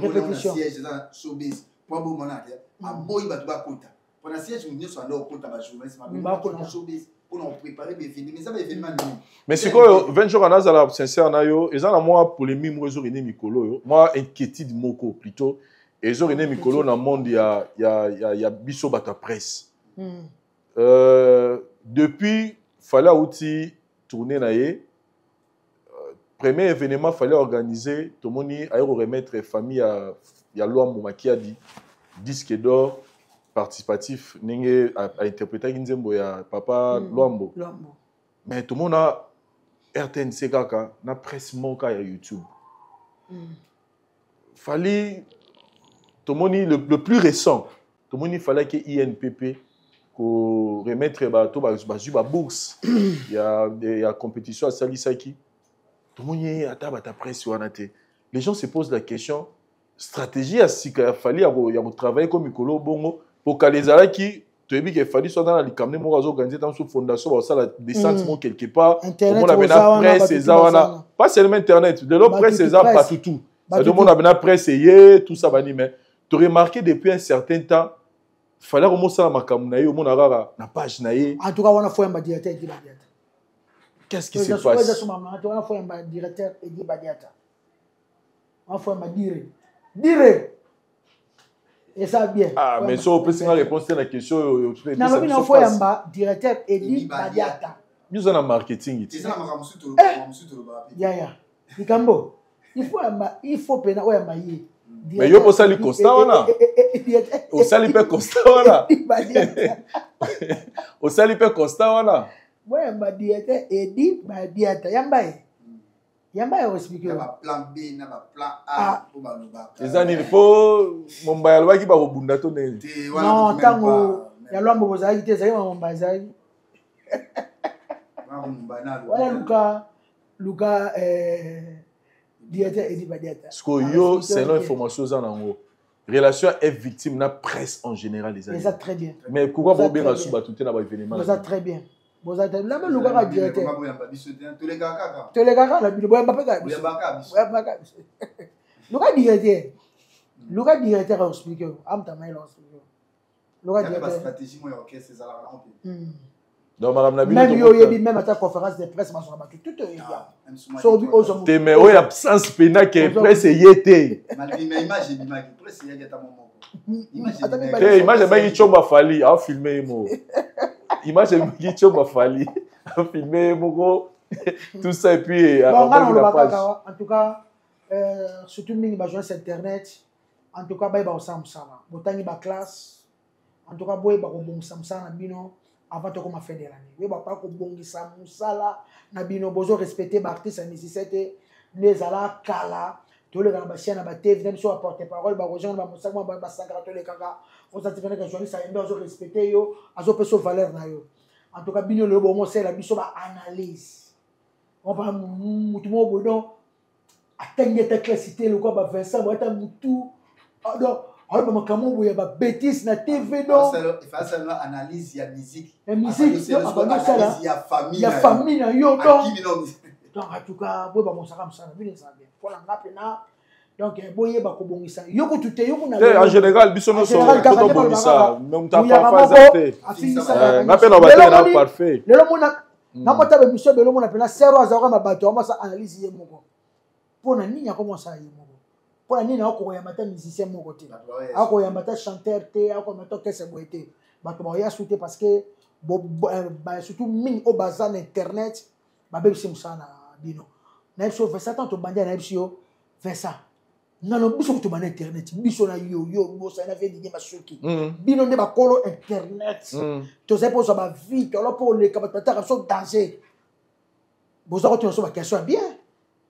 Répétition aboyi bato bakota mpona siège nyonso, anda okota bajournaliste showbiz mpona koprépare baévénement, eza baévénement nini? Mais sikoyo 20 jours, nazala sincère na yo, eza na mwa polémique moko ezokende mikolo oyo, mwa inquiétude moko plutôt ezokende mikolo na monde ya biso bato ya presse. Depuis Fally auti tournée na ye, premier événement Fally organiser, tomoni aye koremettre famille ya Lwambo Makiadi disque d'or participatif ndenge ainterprétaki nzembo ya papa Lwambo. Lwambo. Mais tomona RTNC kaka na presse moko ya YouTube. Fally, tomoni le plus récent, tomoni Fally ake INPP koremettre bato bazwi babourse ya compétition asalisaki, tomoni ata bato ya presse wana te. Les gens se posent la question, stratégie ya sika ya Fally ya kotravaille ko mikolo bongo, po kala ezalaki toyebi ke Fally so aza na likambo nde moko azoorganize ntango so fondation, bakosala descente moko quelque part, omona pena presse eza wana, pas seulement internet, lelo presse eza bato tout, c'est-à-dire omona pena presse eye, tout ça bani. Mais toremarqué depuis un certain temps, Fally akomosala makambo na ye, omona kaka na page na ye. En tout cas wana fo yamba directeur Edi Badiata. Qu'est-ce qui se passe? Wana fo yamba directeur Edi Badiata, wana fo yamba dire dire eza bien. Ah, mais so opesi nga réponse te na question oyo. Nalobi na fo yamba directeur Edi Badiata. Biso na marketing. Yaya likambo, il faut yamba, il faut pena oyo yamba ye. Mais yo osali constat wana, osali mpe constat wana, osali mpe constat wana. Boyamba directeur Edi Badiata, yamba ye, yamba ye, oexplike. Plan B na baplan A po balobaka. Eza nini? Mpo Mombaya alobaki bakobunda to ndenge? Non, ntango ya Lwambo bozalaki te, ezalaki bamomba, ezalaki wana luka luka directeur Edi Badiata. Sikoyo yo, selon information oza nango, relation ya victime na presse en général eza? Eza très bien. Mais pourquoi bobenga su bato te na baévénement? Eza très bien. Boza te lame lukaka directeur. Tolekaka na bino boyamba mpe kaka biso. Boyamba biso. Luka directeur. Luka directeur a expliquer yo. Amta mail a expliquer yo. Luka directeur. Stratégie mo ya orchestre ezalaka nango mpe. Donc makambo na bino même yo oyebi même ata conférence de presse bazwaka bato tout oyebi so obi ozwa te mais oyo absence mpena ke presse eye te. Image ebimaki presse eyaki ata moko. Te, image ebaki Tshomba Fali afilme ye moko, image ebaki Tshomba Fali afilme ye moko, tout ça, et puis bon, nga naloba kaka, en tout cas surtout mingi bajournaliste internet, en tout cas bayeba kosala mosala. Botangi baclasse, en tout cas boyeba kobongisa mosala na bino avant tokoma fin de l'année. Boyeba pa kobongisa mosala na bino. Bozo respecte baartiste ya musicien te. Nde ezala kala, toleka na bachaine na batv na biso, baporte parole baroger na bamosaka basangaka, tolekaka ozati penaka journaliste ayembe azo respecte yo, azopesa yo valeur na yo. En tout cas bino lelo bomosala biso baanalyse opa mutu moko boye, donc atangi ata classe te lokola ba Vincent boye, ata mutu donc aoyeba makambo boye ya babétise na TV. Donc analyse ya musique. Ya musique abandosala ya famille na yo. Donc en tout cas boyeba mosaka mosala bino eza bien mpo na nga mpena. Donc boyeba kobongisa yo kutu te yo kuna. Te, en général biso nyonso tobongisa, mais moto aparfait aza te. Nga mpe na batele na parfait. Lelo mona namota bemission belo mona mpena sero azalaka na bato amasa analyse ye moko. Mpo na nini akomosala ye moko? Mpo na nini akokoyamba ta musicien moko te, akoyamba ta chanteur te, akoyamba ta orchestre boye te? Bato bakoya su te parce que surtout mingi oyo baza na internet babebisi mosala na bino. Nayebi so Vincent, tant tobandi, nayebi yo Vincent, nano biso kutu bana internet, biso na yo, yo bosali na vie Didie Masuki, bino nde bakolo internet. Tozali mpo ozwa bavie tolo mpo oleka bato bataka biso danger. Boza kotuna biso baquestion ya bien,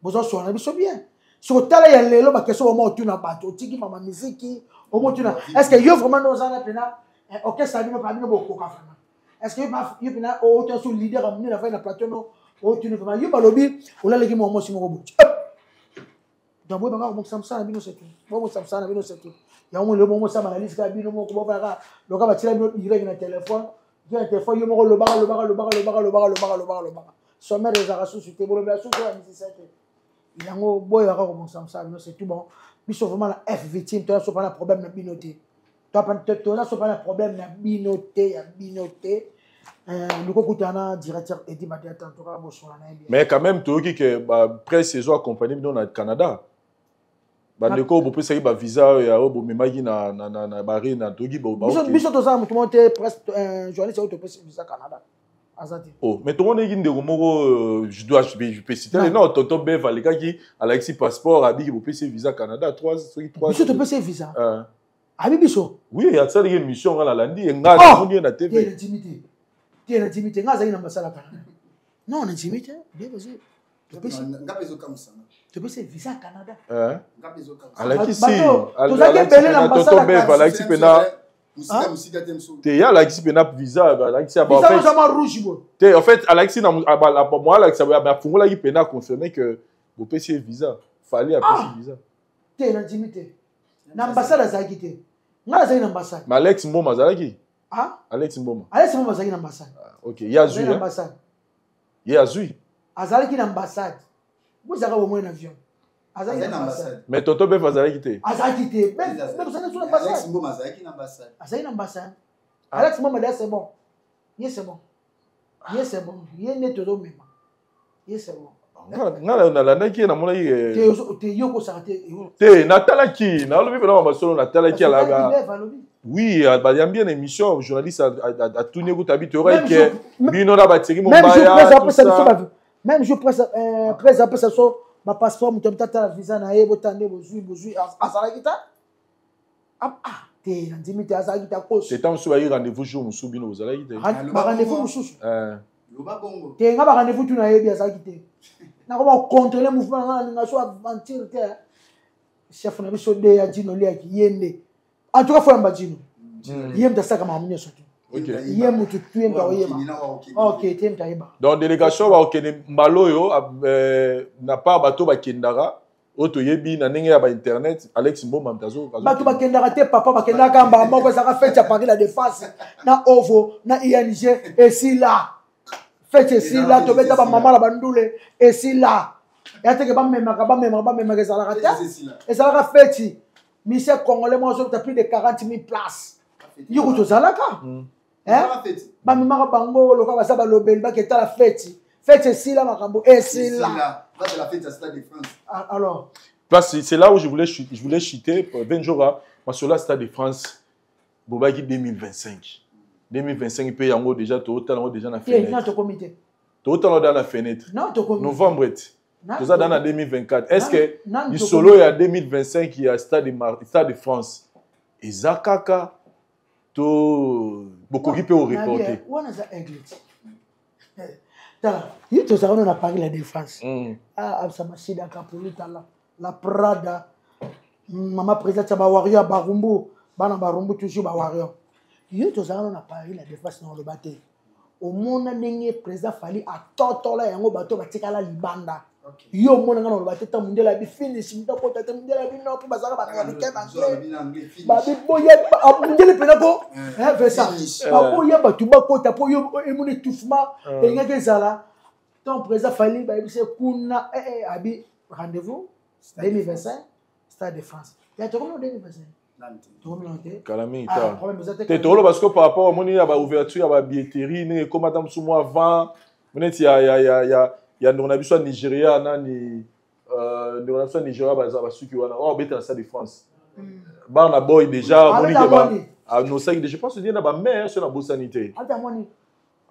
boza kosola na biso bien. Soki otala ya lelo, baquestion bama otuna bato, otiki mama miziki omotuna, est ce que yo vraiment nde oza na mpena orchestre ya bino mpa bino bokoka vraiment? Est ce que yo mpena otuna so leader ya monene afai na plateau no otuni vraiment yo balobi olalaki mwa mwasi moko boye? Donc boyebaka kobongisa mosala na bino, c'est tout. Bobongisa mosala na bino, c'est tout. Yango lelo bomosala analyse kaka bino moko, bofalaka loka batiela bino direct na telefone, na telefone yo moko lobaka, lobaka, lobaka, lobaka, lobaka, lobaka, lobaka, lobaka. Sommaire ezalaka susu te, bolobela susu ya musicien te. Yango boyebaka kobongisa mosala bino, c'est tout. Bon, biso vraiment na F victime toza so na problème na bino te, toza so na problème na bino te, ya bino te. Luko kutana directeur Edi Madiata, en tout cas bosola na ye bien. Mais quand même toyoki ke bapresse ezo accompagne bino na Canada. Bandeko oyo bopesaki bavisa oyo ya oyo bomemaki na barena, toyoki. Biso tozala motu moko te presse journaliste oyo topesi visa Canada aza te. Oh, mais tomonaki ndeko moko, je dois, je peux citer le nom, tonton Bev alekaki, alakisi passeport, abiki bopesi visa Canada 3 soki 3. Biso topesi visa abi biso? Oui, asalaki émission, nga nalandi ye, nga namoni ye na TV. Nandimi te, te, nandimi te. Nga azalaki na masala Canada? Non, nandimi te. Bien, vas-y, topesi visa Canada. Alakisi. Tozalaki ebele na tonton Bev alakisi mpena te, ye alakisi mpena visa, alakisi. Rouge boye. Te, en fait alakisi na mo alakisa, afungolaki mpena, confirme que bopesi ye visa, Fali apesi visa. Te, nandimi te. Na ambassade azalaki te, ngai nazalaki na ambassade. Mais Alex Mboma azalaki. Alex Mboma. Alex Mboma azalaki na ambassade. Ok, ye azwi. Ambassade. Ye azwi. Azalaki na ambassade, bozalaka bomoi na avion, azalaki na ambassade. Mais tonton Bef azalaki te. Azalaki te. Azalaki na ambassade, azalaki na ambassade. Alex Mboma da, c'est bon, ye c'est bon, ye c'est bon, ye nde tozomema ye, c'est bon. Nga nalandaki ye, namonaki. Te, yo kosaka te. Te, natalaki, nalobi mpena masolo, natalaki. Oui, bayambi ye na émission, journaliste atuni ye kuta bi toyokaki ke bino na batieki mombaya. Même jour presse apesa so bapasseport, moto amitata visa na ye, botala nde bozwi, bozwi, azalaki ta te, nandimi te, azalaki te, akosi. Te, ntango mosusu bayi rendez-vous jour mosusu, bino bozalaki te. Barendez-vous mosusu te, nga barendez-vous tu nayebi azalaki te. Nakoma kocontrôle mouvement nanga, nalinga so aventure te. Chef na biso de ya Dino liaki ye nde, en tout cas foyamba Dino, ye moto asalaka makambo nyonso te, ye motu tu, ye moto akoyeba. Ok, te, ye moto ayeba. Donc délégation bakokende mbala oyo na part bato bakendaka oyo toyebi na ndenge ya bainternet, Alex Mboma moto azo. Bato bakendaka te papa, bakendaka mbala moko, ezalaka fête ya Paris la Défense na ovo na ing esila. Feti esila, tobeta bamama na bandule esila. Ya teke bamemaka, bamemaka, bamemaka, ezalaka te. Ezalaka feti. Monsieur congolais moko azobeta plus de 40 000 places. Yo kutu ozalaka. Bamemaka bango lokola baza balobeli, baketala feti. Feti esila, makambo esila. Alors place, c'est là où je voulais chuter. Benjora, masolo Stade de France, bobaki 2025, 2025 mpe yango déjà tootala yango déjà na fenêtre. Tokomi te. Tootala yango na fenêtre. Non, tokomi. Novembre ti toza dans na 2024. Est ce que lisolo ya 2025 ya Stade de France eza kaka to bokoki mpe oreporter? Wana eza aigle. Tala, ye tozalaka no na Paris la Défense. Ah, abisa Masida Kapulu, tala la Prada, mama présidente ya bawarrior ya Barumbu, bana Barumbu toujours bawarrior. Ye tozalaka no na Paris la Défense, na oloba te, omona ndenge président Fally atotola yango, bato batikala libanda. Yo omona nga na oloba te, ta mondele abi finish, moto akota te. Mondele abi no, mpo bazalaka baaméricain, banglais, babi boya mondele mpena ko vesa baboya bato bakota, mpo yo emoni étouffement elingaki ezala. Tant président Fally bayebisi kuna, abi rendez-vous 2025 Stade de France. Ya tokomi 2025, tokomi nano te. Kala mingi te, tokoloba siko par rapport omoni ya baouverture ya babilletterie ndenge ekomata mosu mwa avant neti ya ndeko na biso ya Nigeria. Nani, ndeko na biso ya Nigeria baza basuki wana oyo obeta na Stade de France, Burna Boy, déjà omoni ke anosaki, je pense die na bamare so nabosani te,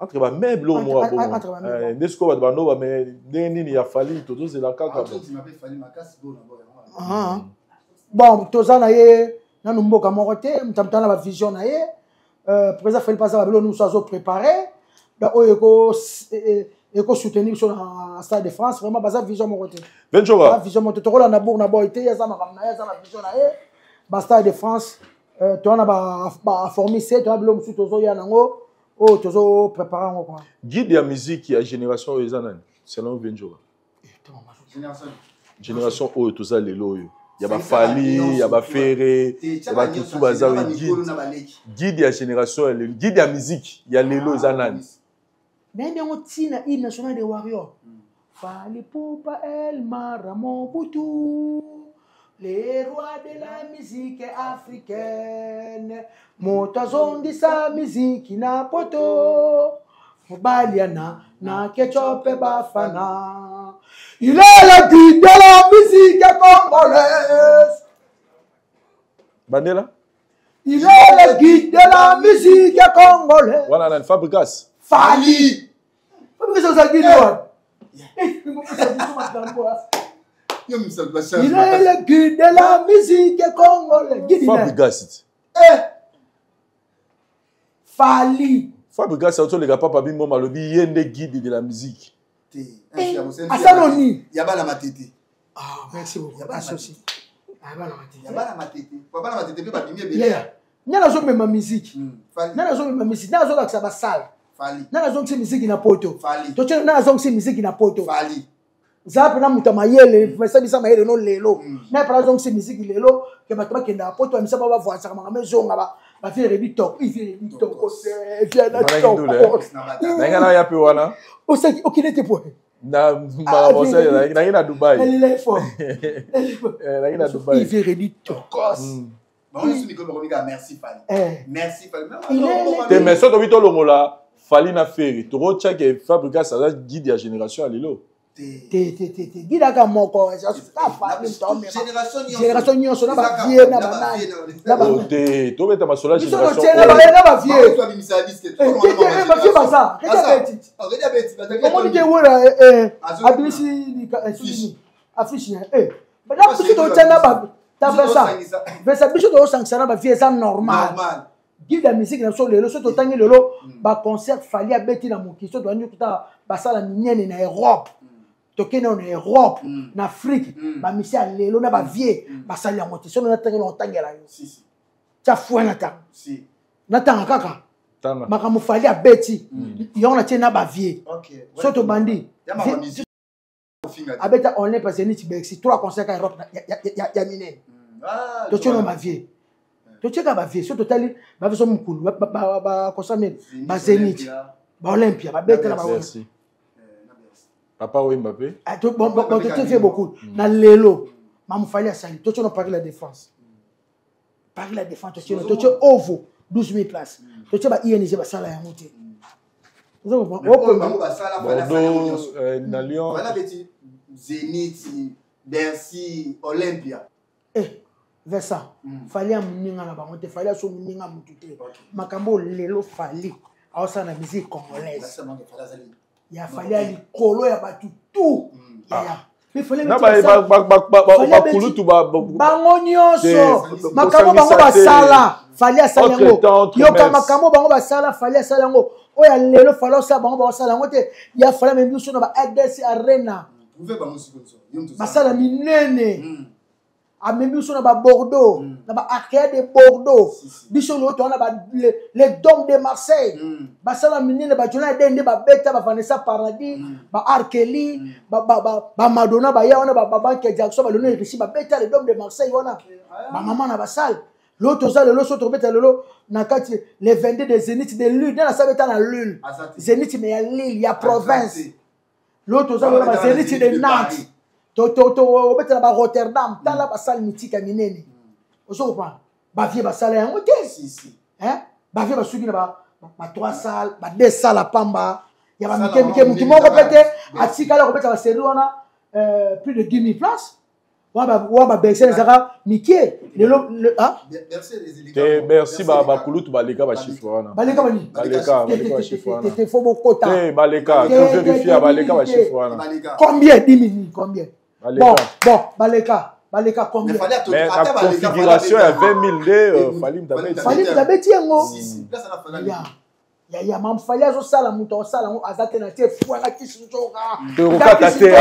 entre bamai biloko moko bongo nde sikoyo bato bando bame ndenge nini ya Fally tozozela kaka. Bon, toza na ye nanu mboka moko te, moto amutu na bavision na ye. Président Fally aza babilo nyonso azoprépare, donc oyo ekosoutenir biso na Stade de France, vraiment baza vision moko te, vision moko te. Tokolanda Burna Boy te, ye aza makambo na ye, aza na vision na ye. Bastade de France, toza na baformise, toza bilo mosusu tozoya nango oyo tozoprépare yango quoi. Guide ya musique ya génération oyo eza nani selon Venjora? Génération oyo toza lelo oyo, ya baFally, ya baFerre, ya batutu baza, guide ya génération ya lelo, guide ya musique ya lelo eza nani? Nayebi yango ntina hymne national de warrior. Fally Ipupa El Mara Mobutu, le roi de la musique africaine, moto azongisa miziki na poto, mobali ya na Ketchup Bafana, il est le guide de la musique congolaise. Bandela. Il est le guide de la musique congolaise. Wana nani? Fabregas? Fally. Fabregas oza guide wana. Il est le guide de la musique congolaise. Guide. Fabregas. Eh. Fally. Fabregas azoleka papa bimbo, malobi ye nde guide de la musique. Asaloni. Ya bana Matete. Ah, merci beaucoup. Associ. Ah, bana Matete. Ya bana Matete, bana Matete mpe babimi ebele. Nani azomema musique? Nani azomema musique? Nani azolakisa basale? Nani azongisi musique na poto? Totie, nani azongisi musique na poto? Zala mpena moto ya mayele, esalisa mayele no lelo. Nani mpena azongisi musique lelo ke bato bakendaka poto, bamisa bao bavoisaka, makambo ezonga, bavie rebi top, ivie rebi tokos, viana tokos. Nanga na ya mpe wana. Osaki okende te po Na makambo naki na Dubai. Nalela effort. Naki na Dubai. Ivie rebi tokos. Merci Fally, merci Fally. Te, mais so tobi tolongola Fally na Ferre, tokotiake Fabregas aza guide ya génération ya lelo. Te, te, te, te, guide aka moko, génération nyonso na bavie na banani. Te, tobeta masolo ya biso na bavie, bavie baza omoni te. Wera abimisi affiche biso totia na ta vesa, biso tozosangisa na bavie, eza normal. Guide ya musique na biso lelo, so totangi lelo baconcert Fally abeti na mokili, so toyandi kotala basala minene na Europe, tokende na Europe, na Afrique, bamisi ya lelo na bavie basali yango te. Soki natangeli, otangela yo tia fue na tanga, natanga kaka makambo Fally abeti yango, natie na bavie. So tobandi, abeta online parce neti Bercy, trois concert ka Europe ya minene. Totie no bavie, totieka bavie. So totali bavie, so mokulu baconcert minene, bazénith. Baolympia babeta na baolympia. Papa Wemba mpe. Totie beaucoup na lelo. Mamu Fally asali, totie na Paris la Défense. Paris la Défense, totie na, totie Ovo 12 000 places, totie ba ING, basala yango te. Bordeaux, na Lyon. Zénith, Bercy, Olympia. Eh, Vincent, Fally ya moninga na bango te. Fally aso moninga motu te. Makambo lelo Fally aosala na musique congolaise ya Fally ya likolo ya bato tout yaya. Bakulutu bango nyonso, makambo bango basala, Fally asala yango. Yoka, makambo bango basala, Fally asala yango. Oyo lelo Fally osala, bango baosala yango te. Ya Fally amemi biso na ba RDC Arena, basala minene. Amemi biso na babordeaux, na baarcade de Bordeaux. Biso lelo toza na les Dômes de Marseille, basala minene. Bajona ade nde babeta, baVanessa Paradis, baArkeli, baMadonna baya wana, babanke Jackson, baLionel Richie babeta les Dômes de Marseille wana, bamama na basale. Lelo toza lelo, so tokobeta lelo na kati les 22 de Zénith de Lille. Nde nasala beta na Lille, Zénith me ya Lille ya province. Lelo toza lelo na bazénith de Nantes, obetela ba Rotterdam. Tala basale mythique ya minene, ozo comprendre? Bavieux basala yango te. Bavieux basuki na ba trois salles, ba deux salles ya pamba ya bamike mike. Motu moko mpe te atikali akobeta basérie wana plus de 10 000 places. Wa baBercy ezalaka mike lelo. Te, Bercy, bakulutu baleka bachiffre wana. Baleka bani? Baleka bachiffre wana. Te, fo bokota. Te, baleka, tovérifia, baleka bachiffre wana. Combien? 10 000, combien? Bon, baleka, baleka combien? Mais na configuration ya 20 000 nde Fally mutu. Fally mutu abeti yango. Ya mamu Fally azosala, moto akosala yango aza te. Na tie fwanga kisi nzoka. Kokata te,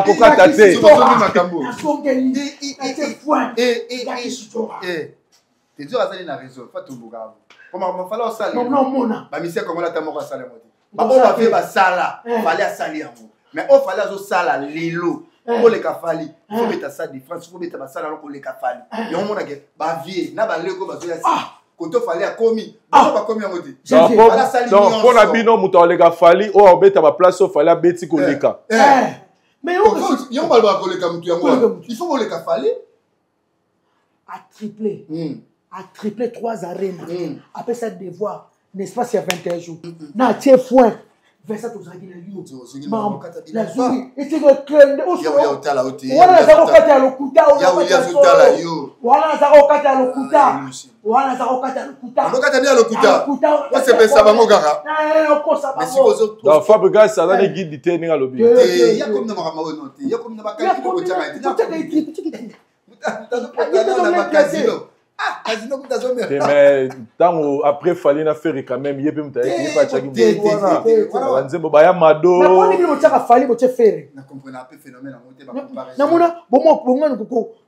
kokata te. Nasongeli na tie foin ya kisi nzoka. Tezo azali na réseau fa tomboka mafala osala. Omona. Bamisia kongola ata moko asala yango te. Baoyo bavie basala, Fally asali yango. Mais oyo Fally azosala lelo koleka Fally, faut beta Stade de France, faut beta basala yango koleka Fally. Yango monake bavieux na baleko bazoya koto Fally akomi, bango bakomi yango te. Donc mpo na bino, moto aleka Fally, oyo abeta baplace oyo Fally abeti koleka? Yango balobaka koleka motu yango wana, il faut koleka Fally. A triplé, a triplé trois arena, apesa devoir na espace ya 21 jours na atie foin. Vincent, tozalaki na yo, nazwi esika okende wana, naza kokata ya lokuta wana, naza kokata ya lokuta wana, naza kokata ya lokuta. Lokuta osepelisa bango kaka. Okosa bango. Donc Fabregas aza ne guide te ndenge alobi. Ya komi na makambo oyo te, ya komi na bakaliki kotiaka. Casino, casino kuta. Te, mais ntango après Fally na Ferre, quand même ye mpe moto ayeki, ye mpe atiaki wana banzembo baya Mado. Naponi bino botiaka Fally, botie Ferre. Namona bongani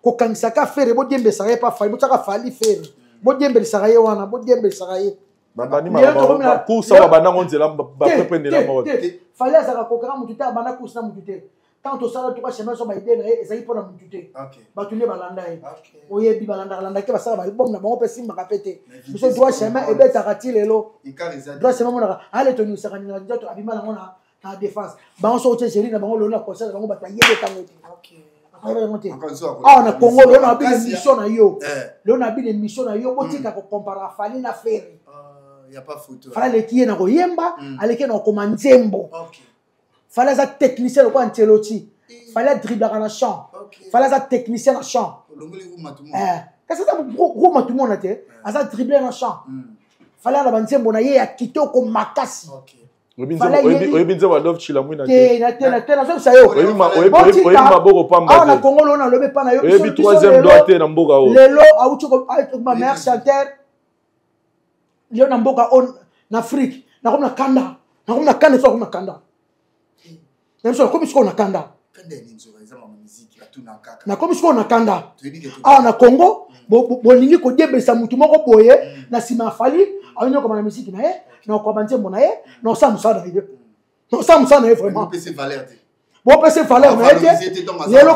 kokangisaka Ferre, bodiembesaka ye pa Fally. Botiaka Fally, Ferre, bodiembelisaka ye wana, bodiembelisaka ye. Babandi course awa, babandango nzela, bapepe nzela moko. Fally azalaka kokaka motu te, abanda course na motu te. Tant tosala tuka chemin so, baide na ye ezali mpona motu te. Bato nde balanda ye. Oyebi, balandaka landaki, basala baalbum na bango mpe simbaka mpe te. Biso droit chemin ebetaka ti lelo. Droit chemin monaka ale toningisaka ninga nzoto abima nango na Défense. Bango soki otie géri na bango lelo na concert na bango, bato bayebeka yango te, yango te. Awa na Congo lelo na bino émission na yo, lelo na bino émission na yo, botika kocomparer Fally na Ferre. Fally aleki ye na koyemba, aleki ye na kokoma nzembo. Fally aza technicien lokola Ancelotti. Fally adriblaka na champ. Fally aza technicien na champ, kasi aza gros matumona te, aza dribble na champ. Fally ana banzembo na ye ya kitoko makasi. Oyebi nzembo Adolphe Chilamwina? Te, te, nazobisa yo. Oyebi maboko pamba. Awa na Congo lelo nalobi epa na yo. Oyebi troisième doigt te na mboka oyo. Lelo auti ba meilleur chanteur lelo na mboka oyo na Afrique. Nakomi na kanda, nakomi na kanda, so nakomi na kanda na biso, nakomi sikoyo na kanda, nakomi sikoyo na kanda. Awa na Congo bolingi kodiebelisa motu moko boye na nsima ya Fally. Ayonyokoma na misiki na ye, na kokoba nzembo na ye, na kosala mosala na ye, na kosala mosala na ye. Vraiment, bopesa valeur na ye te. Lelo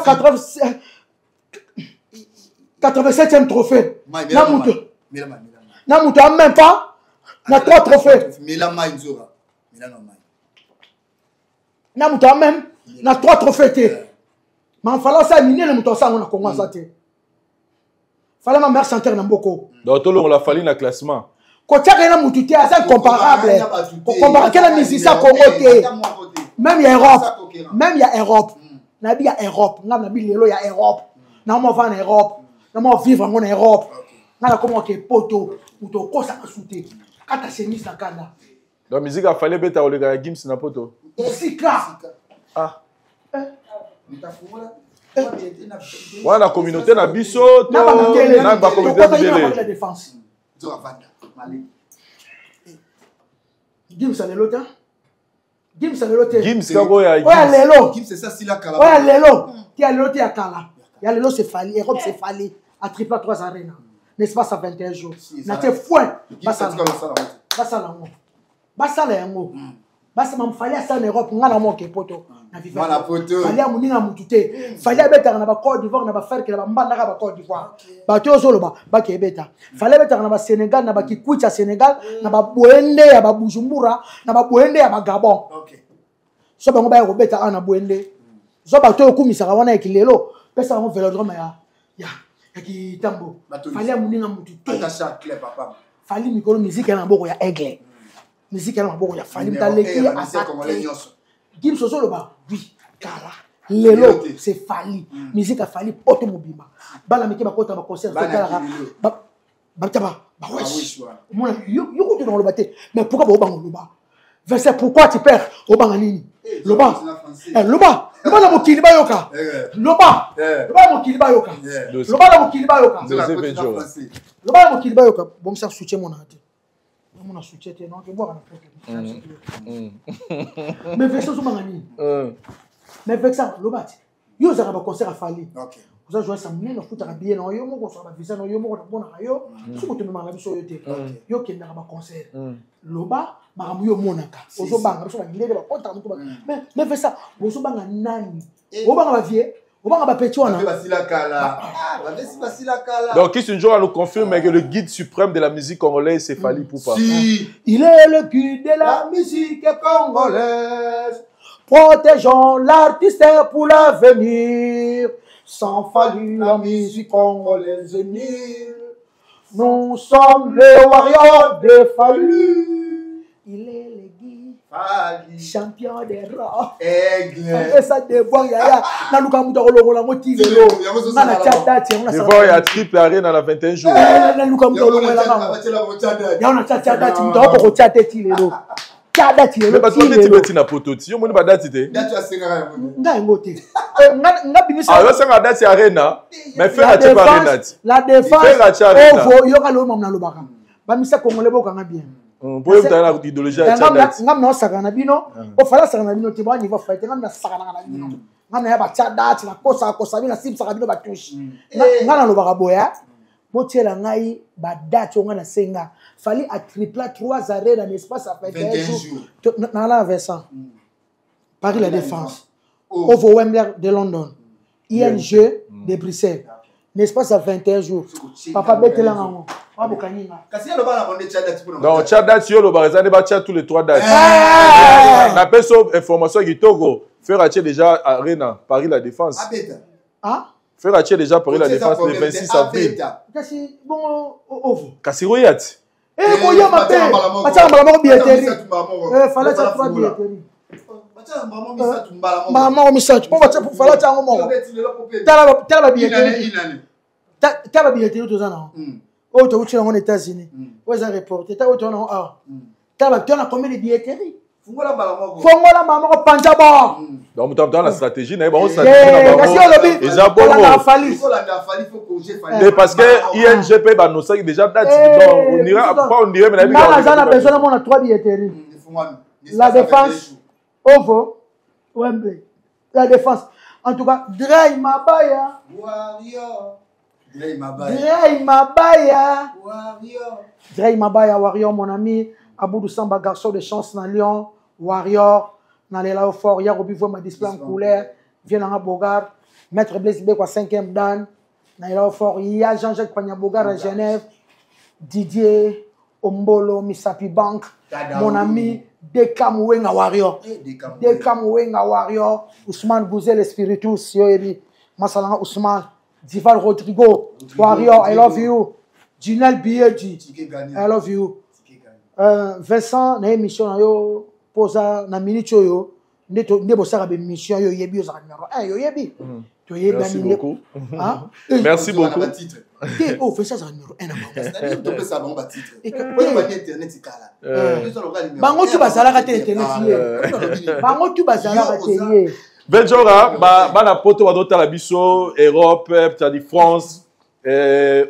87e trophée na moto na moto a même pas na 3 trophées. Na moto même na trois trophées te. Ma Fally asala minene, moto asala yango na Congo aza te. Fally ma meilleur chanteur na mboko. Donc tolongola Fally na classement? Kotiaka ye na mutu te, aza incomparable. Kokomparake na musicien ya Congo te, même ya Europe, même ya Europe. Nayebi ya Europe, ngai nabi lelo ya Europe, naoma vanda na Europe, nama vivre yango na Europe. Ngai nakoma oke poto, moto okosaka su te, kata chemise na kanda. Donc musique ya Fally ebeta koleka ya Gims na poto? Esika. Ah, wana na communauté na biso to na bacommunauté mindele? La Défense. Gims lelo te, Gims lelo te. Gims kaka oyo? Oyo ya lelo, oyo ya lelo te, ya lelo te, ya kala. Ya lelo c'est Fally. Europe, c'est Fally. A triple 3 arena, n'est-ce pas? Ça 21 jours na tie foin, basala yango, basala yango, basala. Fally asala na Europe, nga na moke poto na Fally ya moninga mutu te. Fally abetaka na baCôte d'Ivoire, na baferke, na bambandaka baCôte d'Ivoire. Bato oyo ozoloba bake ebeta, Fally abetaka na baSénégal, na bakikwiti ya Sénégal, na baboyende ya baBujumbura, na baboyende ya baGabon. So bango baya kobeta awa na boyende, zwa bato oyo okumisaka wana yaki lelo, pesa bango vélodrome ya kitambo. Fally ya moninga mutu te. Fally mikolo, musique ya na maboko ya Aigle, musique ya na maboko ya Fally. Mutu aleki aza te. Gims ozoloba, oui, kala. Lelo c'est Fally. Musique ya Fally, poto mobimba, bana mike bakota baconcert, totalaka bata bawesh. Omona yo kutu na koloba te, mais pourquoi baobanga oloba? Vincent, pourquoi tu perds? Obanga nini? Loba, loba, loba na mokili bayoka. Loba, loba na mokili bayoka. Loba na mokili bayoka. Loba na mokili bayoka. Bongisa soutien monaka te, omona soutien te, non, kebwaka na poto. Mais Vincent, ozobanga nini? Mais Vincent, loba te. Yo ozalaka baconcert ya Fally, oza journaliste monene, ofutaka billet na yo moko, osaka bavisa na yo moko, namonaka yo. Soki otomemaka na biso oyo te, yo okendaka baconcert, loba makambo yo omonaka. Ozobanga biso bandele bakotaka moto. Mais Vincent, bozobanga nani? Obanga bavie, obanga bapeti wana. Donc Kiss Njora nous confirme que le guide suprême de la musique congolaise, c'est Fally Ipupa. Si. Il est le guide de la musique congolaise. Protégeons l'artiste pour l'avenir. Sans Fally, la musique congolaise est nulle. Nous sommes les warriors de Fally. Il est le guide. Fally. Champion des rois. Aigle. Apesa devoir, yaya. Naluka moto akolongola yango ti lelo. Nga na tia date yango. Devoir ya triple arena na 21 jours. Naluka moto alongola yango. Yango na tia date, moto akokotia te ti lelo. Tia date lelo. Bato babeti beti na poto ti yo moni badate te. Nga yango te, nga bimisa. Yosenga date ya arena, mais Ferre atie pa arena ti. La Défense, ovo, yoka lelo mamu nalobaka. Bamisa congolais, bokanga bien. Po ye mutala na idéologie ya tia date. Ngam na osakana na bino, ofala asakana na bino te. Ba niveau fight, ngam nasakanaka na bino. Ngam na ya batia date, nakosaka kosa bino, nasimbisaka bino batouche. Nga nalobaka boya, botiela ngai badate oyo ngai nasenga. Fally atripla 3 arrêts na espace ya 21 jours. Nala na Vincent, Paris La Défense, ovo, Wembley de London, ING de Bruxelles, n'est-ce ya 21 jours. Papa, betelanga yango, wabokangi nga. Donc tia date, yo olobaka eza nde batia tous les trois dates. Napesi yo information ya kitoko: Ferre atie déjà arena Paris La Défense. Ah. Ferre atie déjà Paris La Défense le 26 avril. Kasi bongo ovo? Kasi oya ti. Koya mabe, batiaka mbala moko billetterie. Fally atia trois billetterie mbala moko misato, mpo Fally atia yango moko. Tala babilletterie, tala babilletterie toza nango oyo touti yango na États-Unis, oyo eza reporté. Ta oyo toza nango awa, tala, toza na combien de billetterie? Fungola mbala moko. Fongola mbala moko, panza bor. Donc moto aza na stratégie na ye, bango stratégie na Kasi olobi eza bongo. Fally. Te, parce que ING mpe banosaki déjà date. Donc on ira pas, on dirait, mais nayebi. Nga naza na besoin namona trois billetterie: La Défense, ovo, Wembley. La Défense, en tout cas, Dray Mabaya. Warrior. Dray Mabaya, Dray Mabaya, Warrior, mon ami Aboudou Samba, garçon de chance na Lyon, Warrior, nalela yo fort. Ya Robi Voma, display en couleur, vieux nanga Bogar, maître Blaise Bekwa, 5e dan, nalela yo fort. Ya Jean-Jacques Pagnabogar à Genève, Didier Ombolo, Misapi Bank, mon ami. Deka Mouenga Warrior. Deka Mouenga Warrior. Ousmane Gouzel Spiritus, yo yebi. Masalanga Ousmane. Dival Rodrigo, Warrior, I love you. Ginel Bieji, I love you. Vincent, na émission na yo posa na minute oyo nde bosaka ba émission yo yebi ozaka numéro 1 yo yebi. Toyebi Merci beaucoup. Hein? Merci beaucoup. Te oh Vincent azaka numéro 1 na bango. Bango tu bazalaka te internet ye. Bango tu bazalaka te ye. Benjora, bana poto bazotala biso Europe, c'est-à-dire France,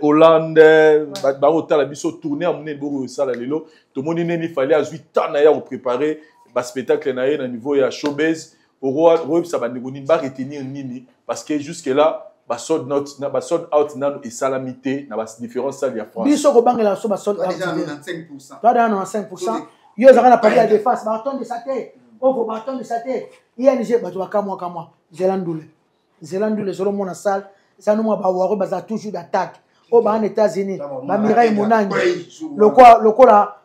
Hollande, bazotala biso tournée ya monene boko osala lelo. Tomoni neni Fally azwi temps na ye ya kopréparer ba spectacle na ye na niveau ya showbiz. Okoyebisa bandeko nini ba retenir nini, parce que jusque là ba sold out na ba sold out nano esalami te na ba différentes salles ya France. Biso kobangela so ba sold out. 95%. Toi déjà 95%. Yo ezaka na Paris ya Défense, batondisa te. Ovo batondisa te. ING bato bakamwa kamwa. Zela ndule. Zela ndule zolo mona salle. Ça nous ba waro baza toujours d'attaque. Au ba en États-Unis, ba Mireille Monangi. Lokola lokola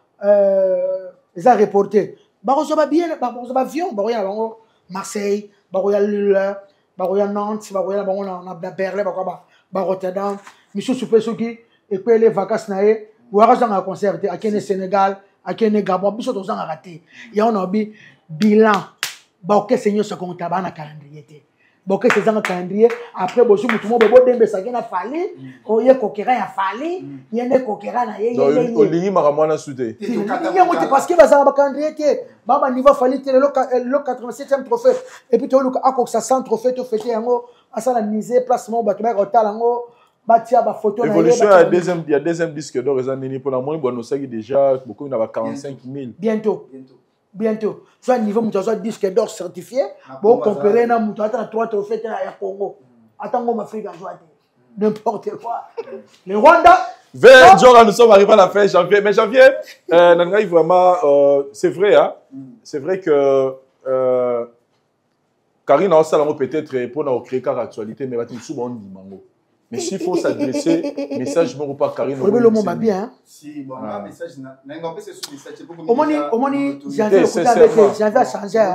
eza reporté. Ba ko ba bien, ba ko ba avion, ba ko ya bango Marseille, ba ko ya Lille, ba ko ya Nantes, ba ko ya bango na Berlin, ba ko ba Rotterdam. Misusu pe soki ekwele vacances na ye, wara zanga concert te, akene Sénégal, akene Gabon, biso tozanga raté. Ya on a bi bilan. Ba orchestre nyonso konta ba na calendrier te. Ba orchestre zanga calendrier, après bosu mutu mo bo dembe sa na Fally, oye kokera ya Fally, yende kokera na ye ye. Olingi makambo wana sute. Yango te parce que bazanga ba calendrier te. Ba ba niveau Fally te le 87e trophée. Et puis to luka akokisa 100 trophée to fêter yango asala mise placement ba to ba kotala yango batia ba photo na ye. Évolution ya deuxième disque d'or eza nini pona moi bon osaki déjà beaucoup na ba 45 000. Bientôt. Bientôt. Soit niveau mutu soit disque d'or certifié, bon comparer na mutu ata 3 trophées ya Congo. Ata ngoma Afrique a joué n'importe quoi. Le Rwanda Genre, nous sommes arrivés à la fin janvier. Mais janvier, nangai vraiment, c'est vrai, hein. C'est vrai que Karine a salongo peut-être pour nous créer car actualité, mais va-t-il souvent dit mango. Mais s'il faut s'adresser, message moko par Karine. Oui, le monde va bien. Si, bon, un message, n'a pas fait ce message, c'est pour Omoni, omoni, j'avais j'avais à changer.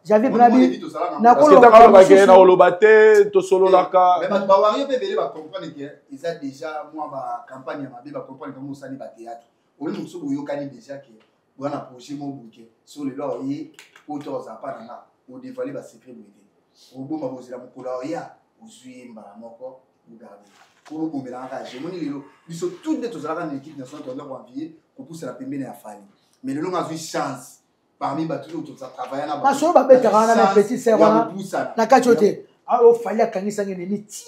J'avais brabi. Na ko lo na olobate, to solo laka. Mais ba wario pe bele ba comprendre que ils a déjà moi ba campagne ya mabe ba comprendre comment ça ni ba théâtre. Oli musu boyokani déjà que wana projet mo bouquet sur le loi ye auto za pa na o dévoiler ba secret boyete. Oboma bozela mokolo ya ozwi mbala moko ogarder. Pour bomelaka je moni lelo biso tout nde tozalaka na équipe nationale toza koenvier kopusana pembeni ya Fally. Mais lelo ngazwi chance parmi bato oyo toza travailler na masolo babetaka wana na petit sœur wana na kati oyo te oyo Fally akangisaki nini tie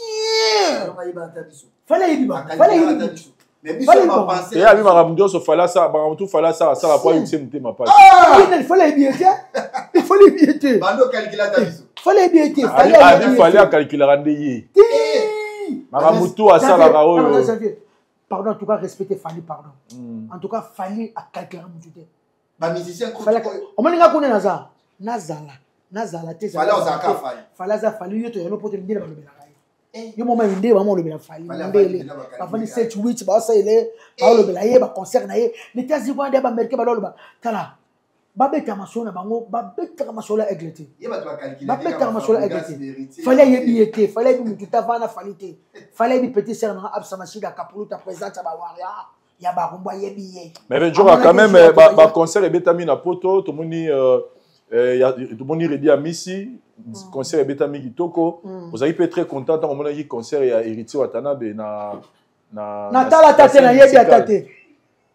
Fally ayebi ba Fally ayebi biso. Mais biso ba penser et abi makambo nyonso Fally asala makambo tu Fally asala asala po ayebise motema pasi. Il fallait ayebi te. Il fallait ayebi te. Bando calculata biso. Fallait ayebi te. Fally abi Fally akalculaka nde ye. Makambo tu asalaka oyo. Pardon, en tout cas respecter Fally, pardon. En tout cas Fally akalculaka mutu te. Ba musicien omoninga kuna naza nazala nazala te Fally ozaka Fally. Fally aza Fally yo to yano poto ndele balobelaka ye. Yo moma ndele ba molobela Fally ndele. Ba Fally 7 8 ba saile ba lobela ye ba concert na ye. Ne tazi kwa ndeba Amérique ba loloba. Tala babeta masolo na bango, babetaka masolo ya aigle te. Ye bato bakalculaka Babetaka masolo ya aigle te. Fally ayebi ye te, Fally ayebi mutu ta vana Fally te. Fally ayebi petit sœur na Absa Mashida Kapuluta présente ba warrior ya barumbu ayebi ye. Mais Benjora quand même ba concert ebetami na poto, tomoni tomoni Reddy Amisi, concert ebetami kitoko. Ozali pe très content tant omonaki concert ya Héritier Watanabe na na na tala tate na yebi ata te.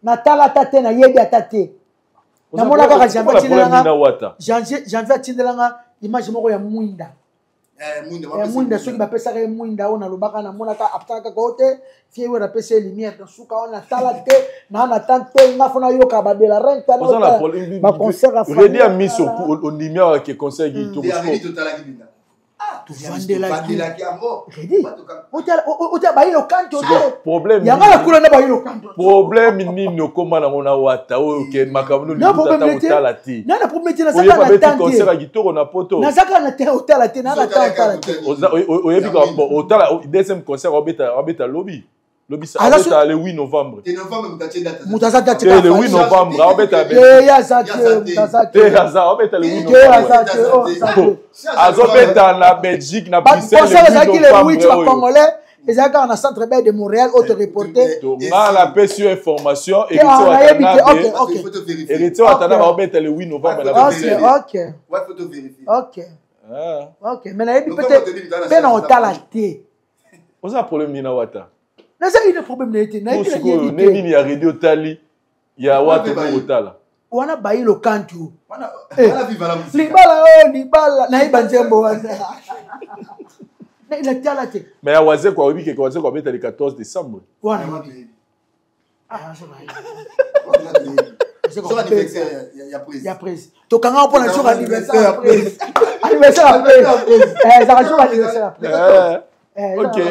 Na tala tate na yebi ata te. Namona kaka Janvier atindelanga Janvier atindelanga image moko ya mwinda. Ya mwinda soki bapesaka ye mwinda oyo nalobaka namonaka aptaka kaka oyo te fie oyo napesa ye lumière na suka oyo natala te na na tan te nga fo nayoka ba de la reine tala ba concert ya Reddy Amisi ondimi awa ke concert kitoko. Tovandelaki Reddy otala bayi lokanto te yanga na kuna na bayi lokanto. Problème nini okóma nango na wata oyo ke makambo nini otala te. Na na problème te, nazaka na temps te. Concert ya kitoko na poto. Nazaka na te otala te, na na temps otala te. Oyebi ka otala deuxième concert obeta obeta lobi. Lobi abeta le 8 novembre. Moto aza date le 8 novembre abeta te aza te moto aza te aza abeta le 8 novembre. Azobeta na Belgique na Bruxelles. Concert ezalaki le 8 ba congolais ezalaki kaka na centre bel de Montréal oyo reporté. Nga napesi yo information Héritier Watanabe aobeta le 8 novembre na Bruxelles. Ok. Ok. Ok, mais nayebi peut-être pe na otala te. Oza problème nini na Wata? Naza une problème na ye te. Nayebi sikoyo nde nini ya radio otali ya Wata okoki kotala? Wana bayi lokantu. Libala oyo libala nayeba nzembo wana. Natala te. Mais ya Wazekwa oyebi ke Wazekwa abeta le 14 décembre. Wana. Ya prise tokanga mpona jour anniversaire ya prise anniversaire ya prise ezaka jour anniversaire ya prise. Ok,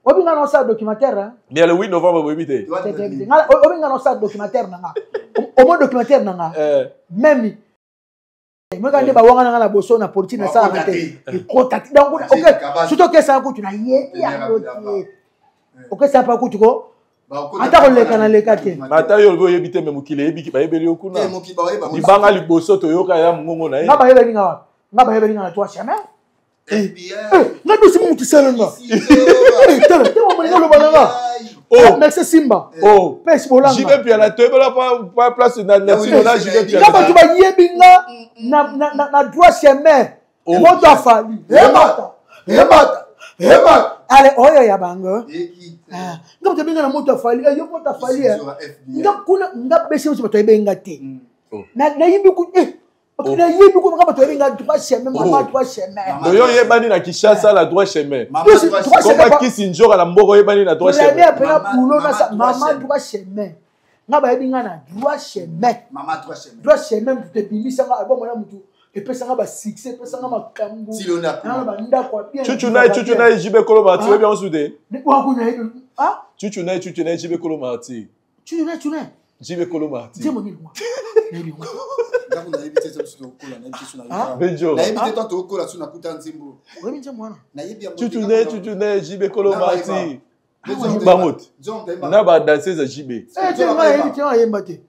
obi nga naosala documentaire. Mais le 8 novembre boyebi te. Obi nga naosala documentaire na nga, omo documentaire na nga même moka nde bawanga na nga na boso na politique nasalaka te ekota te. Donc surtout okesaka kutu nayebi yango te, okesaka mpa kutu ko ata koleka na leka te. Ata yo olobi oyebi te, me mokili eyebiki, bayebeli yo kuna libanga liboso toyoka ya mongongo na ye. Nga bayebeli nga wapi? Nga bayebeli nga na trois chemin nga dosi mutu sala nga tala te momolinga oloba na nga. Merci Simba. Pesi bolanga. JB Piana toyebela pa place na na JB Piana. Nga bato bayebi nga na droit chemin, moto afali emata emata emata ale oyo ya bango. Nga bato abenga na moto afali yo moto afali nga kuna nga besi biso bato ayebi nga te. Nayebi nayebi kuna nga bato ayebi nga droit chemin, mama droit chemin. Oyo oyebani na Kinshasa na droit chemin, koma kisi nzoka na mboka oyebani na droit chemin. Apena boulot na mama droit chemin, nga bayebi nga na droit chemin. Droit chemin motu ebimisanga album wana, motu epesanga basuccès, epesanga makambo na bandako ya bien. Chuchu naye, chuchu naye JB Kolo Marti, oyebi yango su te? Chuchu naye, chuchu naye JB Kolo Marti. Chuchu naye, chuchu naye JB Kolo Marti. Nzembo nini? Nayebi yango. Nayebi te, biso tokola, nayebi te so nayebi te tanto tokola so nakuta nzembo. Oyebi nzembo wana? Nayebi yango. Chuchu naye, chuchu naye JB Kolo Marti, bango te na badanseuse ya JB. Nayebi te, nayemba te,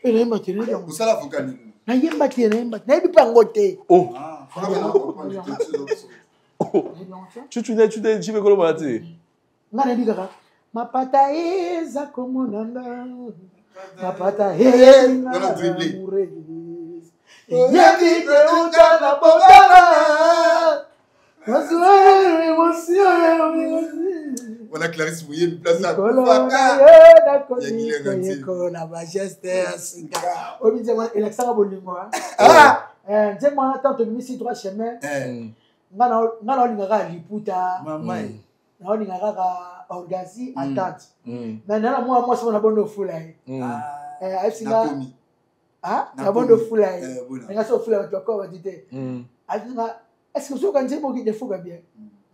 nayemba te. Osala vocal? Nayemba te, nayemba te, nayebi mpe yango te. Chuchu naye, chuchu naye JB Kolo Marti. Nga nayebi kaka mapata eza komonana, mapata eyebi keuta na bongana. Wana Clarisse Muyembi place nakoyekola bageste ya sika oyo nzembo elakisaka bolingo. Nzembo wana tant tobimisi droit chemin, nga naolinga kaka liputa, naolinga kaka orgazi attente, mais nana mwana mwasi mona bondo ofula ye, ayebisi nga na bondo ofula ye, nga so ofula bato bakoma bati te. Ayebisi nga: est ce que ozoyoka nzembo okende fuka bien?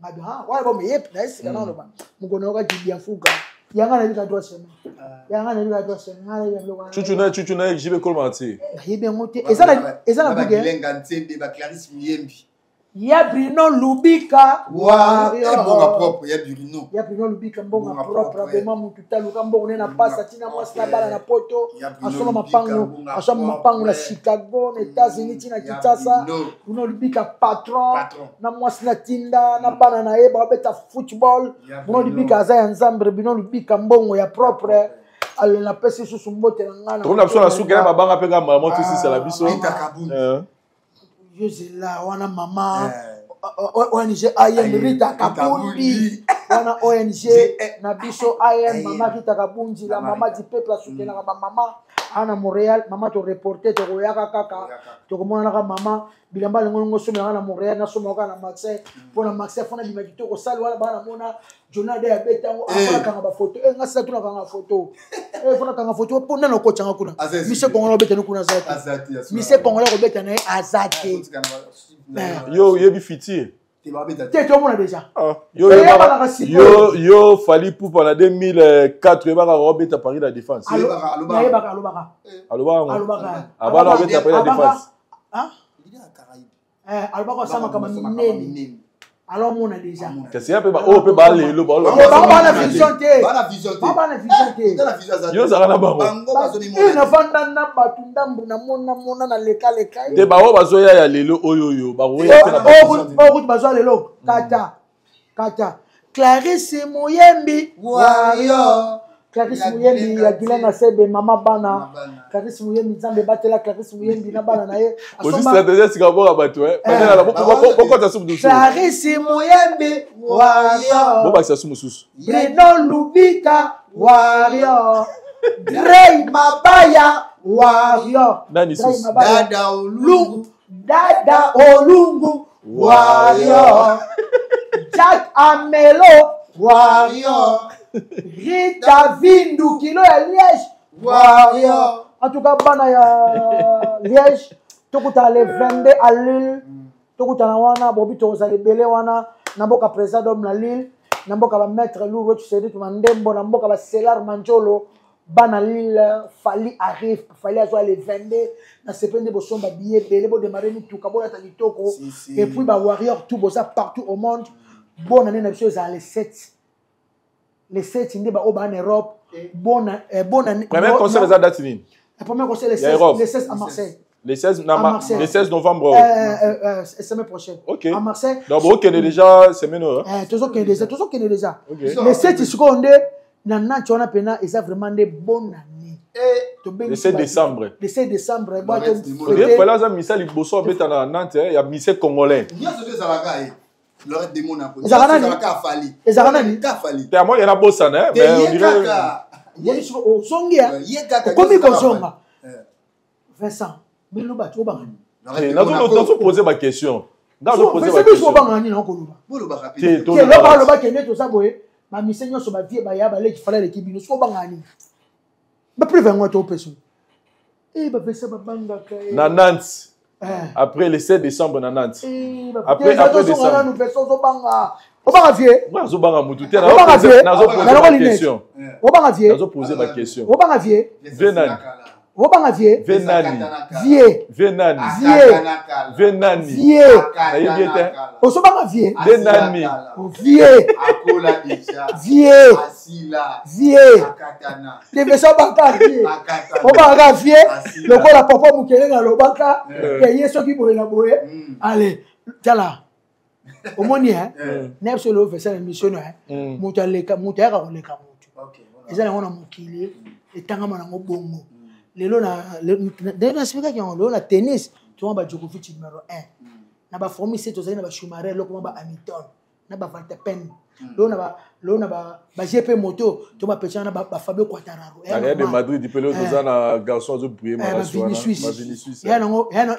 Ngabi wana bo meyepe na esika naoloba mokolo nayoka bien fuka yanga nayebi ka droit chemin, yanga nayebi ka droit chemin, nga nayebi biloko wana. Chuchu naye, chuchu naye JB Kolo Marti. Nayebi yango te, eza na buge. Bagilenga Nzembe, baclarisse Muyembi. Ya Bruno Lubika. Mbonga propre ya Bruno. Ya Bruno Lubika, mbonga propre vraiment. Mutu taluka mbongo ne na pasa ntina mwasi na bana na poto, asomba mapango, asomba mapango na Chicago na États-Unis ntina Kinshasa. Bruno Lubika patron na mwasi na tinda na bana na ye babeta football. Bruno Lubika aza ya Nzambe. Bruno Lubika mbongo ya propre. Ale napesi lisusu mbote na ngai. Tokomi na biso na suka ya mabanga mpe kaka mama tosisala biso. Yozela wana mama ONG AM Rita Kabundi wana, ONG na biso AM mama Rita Kabundi, la mama du peuple, asutenaka bamama ana Montréal. Mama toreporte, tokoyaka kaka, tokomonanaka mama. Bilamba lengo osomelaka na Montréal, nasomaka na Maxin mpona Maxin fona bima kitoko. Sali wana baa namona Jonade ya betango afonakanga bafoto, nga sila tunakanga foto, fonakanga foto mpo nani okotanga kuna. Mise congolais obetani kuna aza te, mise congolais kobeta na ye aza te. Yo oyebi futur. Te, tomona déjà. Yo Fally Ipupa na 2004 oyebaka obeta Paris la Défense? Nayebaka, alobaka. Alobaka. Alobaka. Abana obeta Paris la Défense. Alobaka, osala makambo minene. Alors mona déjà. Kasi ya mpe baoyo mpe balelo bango bana vision te, bango bana vision te. Yo ozalaka na bango. Nafanda na bato ndambu, namona mona na lekaleka te. Baoyo bazoya ya lelo oyo oyo bakoya te na oyo kutu bazwa lelo. Kata kata Clarisse Muyembi Warrior, Clarisse Muyembi ya Guylaine Asebe, mama bana. Clarisse Muyembi, Nzambe batela Clarisse Muyembi na bana na ye. Ozwi stratégie sika boka bato bokota su mosusu. Clarisse Muyembi Warrior, bobakisa su mosusu. Bruno Lubika Warrior, Grey Mabaya Warrior. Nani susu? Dada Olungu, Dada Olungu Warrior, Jack Amelo Warrior, Rita Vindu Kilo ya Liège Warrior. En tout cas, bana ya Liège, tokutana le 22 à Lille. Tokutana wana bobi, tokozala ebele wana na mboka président d'homme na Lille, na mboka bamaître Lourd Tshisekedi tuma ndembo, na mboka baselar Manjolo. Bana Lille, Fally arrive, Fally azwa le 22 na sepe nde bosomba billet ebele, bodémarrer mituka, bolata kitoko. Et puis bawarrior tout boza partout au monde, bonne année na biso ezala le 7, le 7 nde baoyo baa na Europe. Bonne bonne année. Premier concert eza date nini? Le premier concert, le 16, le 16 à Marseille. Le 16, na, à le 16 novembre. Semaine prochaine. Ok. À Marseille. Donc, okende déjà semaine oyo. Tozokende déjà, tozokende déjà. Le 7 sikoyo nde na Nantes wana mpena eza vraiment nde bonne année. Le 7 décembre. Le 7 décembre. Fally aza misa liboso abeta na Nantes ya mise congolais. Nyonso to ezalaka ye Lorette de Monaco. Ezalaka nani? Ezalaka nani? Te, moi yana bosana, mais on dirait ozongi, okomi kozonga. Vincent, bino bato obanga nini? Nazoposer baquestion. Biso obanga nini? Nakoloba loba, aloba kende, toza boye, bamise nyonso bavie baya baleki, Fally aleki bino. Soki obanga nini, bapreuve yango to opesa e bapesa babangaka. Na Nantes, après le 7 décembre na Nantes, après décembre. Nanu Vincent, ozobanga, obanga vie. Nazobanga mutu te. Obanga vie. Nazoposer baquestion. Obanga vie. Nazoposer baquestion. Obanga vie. Vie nani? Obanga vie. Vie nani? Vie. Vie nani? Vie. Vie nani? Vie. Nayebi ye te. Ozobanga vie. Vie nani? Vie. Vie. Vie te, Vincent, obanga vie, obangaka vie lokola papa mokele nalobaka ke ye soki boye na boye. Ale tala, omoni na biso lelo, Vincent, na émission no, moto aleka moto, ayaka koleka moto, eza nango na mokili, etangama nango bongo. Lelo nasipikaki yango, lelo na tennis toma ba Djokovic numéro 1, na baformi se tozali na baSchumacher, eloko ma baHamilton na baVerstappen, lelo na baGP moto to bapesa na baFabio Quartararo. Na Real de Madrid mpe lelo toza na garçon azobriller makasi wana, Vinicius.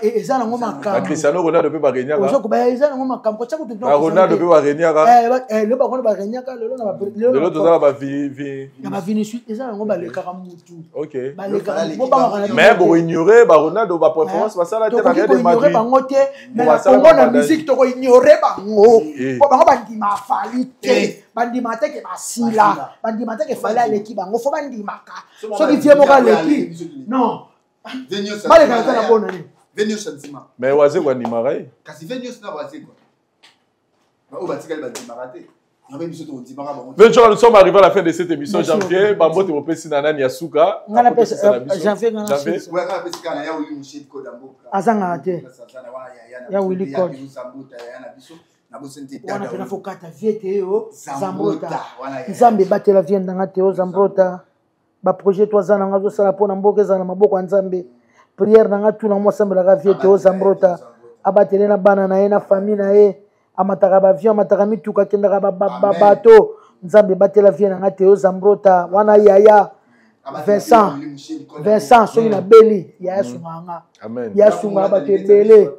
Eza nango makambo. Cristiano Ronaldo mpe baregnaka. Eza nango makambo kotia kutu. Na Ronaldo mpe baregnaka. Lelo bango baregnaka, lelo lelo toza na na baVinicius, eza nango balekaka mutu. Balekaka, mais boignore baRonaldo, baperformance basala te na Real de Madrid. Bango te, mais na Congo na musique tokoignore bango, po bango bandima Fally te, bandima te ke basila, bandima te ke Fally aleki bango. Fo bandimaka soki vie moko aleki, non, balekaka te na bona nini. Mais Wazekwa andimaka ye. Kasi ve nyonso na Wazekwa, oyo batikali bandimaka te. Bonjour, nous sommes arrivés à la fin de cette émission. Janvier, bambote bopesi na nani ya suka? Janvier. Azangaka te ya Willy Code wana mpena fokata vie te yo Zambrota. Nzambe ebatela vie ndanga te yo Zambrota. Baprojet to aza nanga azosala mpo na mboka ezala na maboko ya Nzambe. Prière nanga tuna mo asambelaka vie te yo Zambrota, abatele na bana na ye, na famille na ye. Amataka baavion, amataka mituka, akendaka babato. Nzambe ebatela vie nanga te yo Zambrota wana. Yaya Vincent, Vincent, soki nabeli, yaya asungaka nga, ye asungaka bato ebele,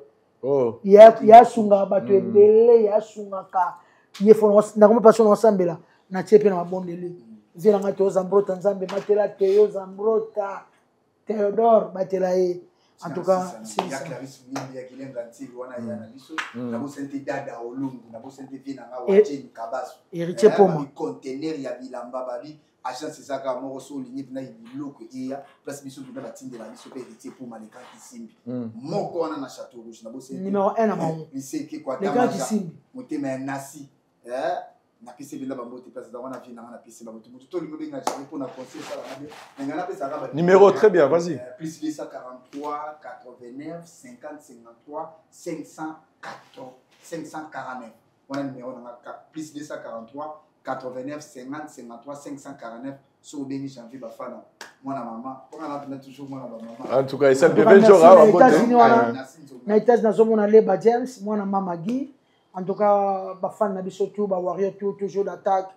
ye asungaka bato ebele, ye asungaka ye. Nakoma mpaso na osambela, natie mpe na mabondeli vie nanga te yo Zambrota. Nzambe batela te yo Zambrota Théodore, batela ye en tout cas. Ya Clarisse Muyembi, ya Gilenga Ntili wana ya na biso, nabosani te Dada Olungu, nabosani te vie nanga Wajeni Kabaso. Héritier Poma. Conteneur ya bilamba babi. Agence eza kaka moko, so olingi mpena biloko eya place biso mpena batindela biso mpe Héritier Puma, le grand Kisimbi moko wana na Château Rouge na bosi numéro 1 na bango. Liseke kwatamaja motema ya nasi, napesi mpenza bambote place eza wana, vie nanga napesi bango moto tolingi obenga jamais mpona conseil esalaka bien, mais ngai napesaka numéro. Très bien, vas-y. Plus 243 89 50 53 504 549, wana numéro nanga, plus 243 89 50 53 549. So obengi Janvier Bafana, mwana mama, mpona na mpena toujours mwana bamama. En tout cas, esa bien genre awa. États-Unis wana, na États nazomona Leba James, mwana mama Guy. En tout cas, bafan na biso tout, bawarrior tout, toujours d'attaque.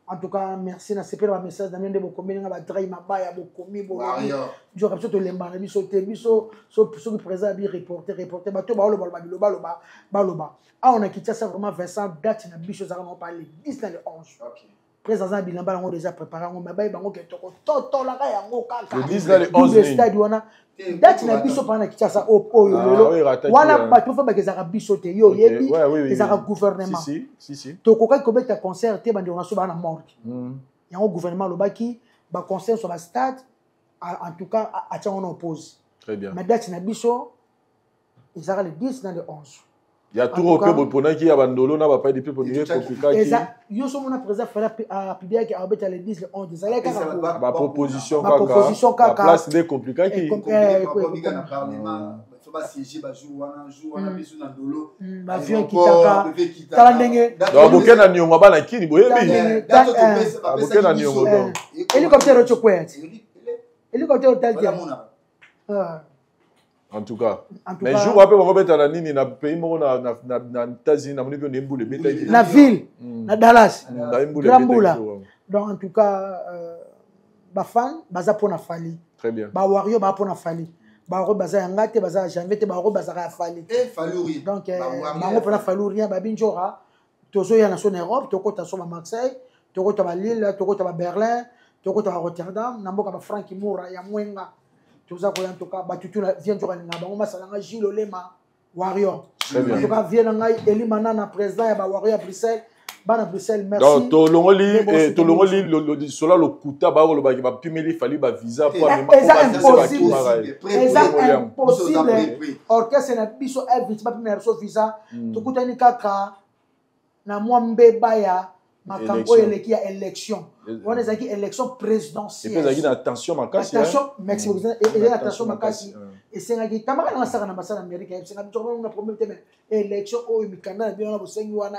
En tout cas, merci na sepela bamessage na bino nde bokomi nga badrai mabaya, bokomi bolobi nzoka biso tolemba na biso te. Biso soki président abi reporter, reporter, bato baolobaloba bilobaloba baloba awa na Kinshasa. Vraiment, Vincent, date na biso ezalaka nango pa le 10 na le 11. Président aza na bilamba yango déjà préparé yango, mais bayi bango ke tokototolaka yango kaka. Le 10 na le 11? Stade wana, date na biso mpana na Kinshasa oyo lelo wana, bato fo bake ezalaka biso te, yo oyebi, ezalaka gouvernement. Tokokaki kobeta concert te, bandeko na so baa na morgue yango. Gouvernement alobaki baconcert so bastade, en tout cas atiango na oppose. Mais date na biso ezalaka le 10 na le 11. Ya tour mpe boponaki ya bandolo na bapai depuis ponire komplikaki. Eza yo so mona président Fala apubliaki abeta le 10 le 11, ezalaki kaka baproposition. Baproposition kaka. Place nde komplikaki. Bavion ekitaka, tala ndenge. Boke na niongo, bana kini boyebi boke na niongo donc. Hélicoptère otyo kwea ti hélicoptère otali te. En tout cas, mais jour wape bakobeta na nini na pays moko na États-Unis, namoni mpe mbula ebetaki. Na ville na Dallas, grand mbula. Donc en tout cas, bafan baza mpona Fali. Très bien. Bawario baa mpona Fali, bawario baza yanga te, baza ya Janvier te, bawario bazaka ya Fali. Donc bango mpona Fali rien. Babi Njora tozoya na so na Europe, tokota so ba Marseille, tokota ba Lille, tokota ba Berlin, tokota ba Rotterdam, na mboka ba Frank Mura ya Mwenga toza koya. En tout cas, batutu na vie nzoka alinga bango masalanga Gilles Olema warrior. En tout cas, vie na ngai Elima Nana, président ya bawarrior ya Bruxelles, bana Bruxelles, merci. Donc tolongoli sola lokuta bakolobaki bapimeli Fali bavisa. Eza impossible, eza impossible. Orchestre na biso Elvis bapimela biso visa, tokutani kaka na mwa mbeba ya makambo oyo eleki ya élection wana, ezalaki élection présidentielle. Ezalaki na tension makasi. Merci beaucoup. Ezalaki na tension makasi, esengaki tamaka nanga saka na basala Amérique, esenga biso na problème te, mais élection oyo mikanda na bino wana bosengi wana,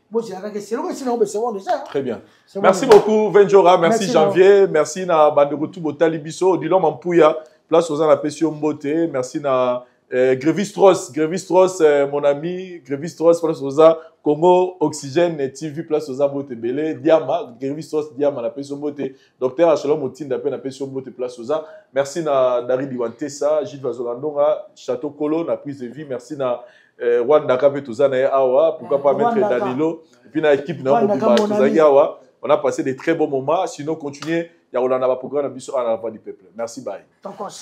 bozela kaka eseloko esili yango, c'est bon déjà. Très bien, merci beaucoup Venjora, merci, merci Janvier, merci na bandeko tu botali biso. Odilon Mampuya, place oza, napesi yo mbote. Merci na Grevis-Tros, Grevis-Tros, mon ami, Grevis-Tros, place oza, Congo Oxygène TV, place oza, mbote ebele, Diama, Grevis-Tros, Diama, napesi yo mbote, Docteur Achelon Motinda, pe napesi yo mbote, place oza. Merci na Dari Biwantesa, Gilles Vazolandonga, Château Kolo, na prise de vie, merci na Rwanda Kape toza na ye awa, pourquoi pas Maître Danilo, et puis na équipe na mobimba tozalaki awa, on a passé des très bons moments, sinon continuez, ya kolanda ba programme na biso à la Voix du peuple. Merci, bye. Tokos.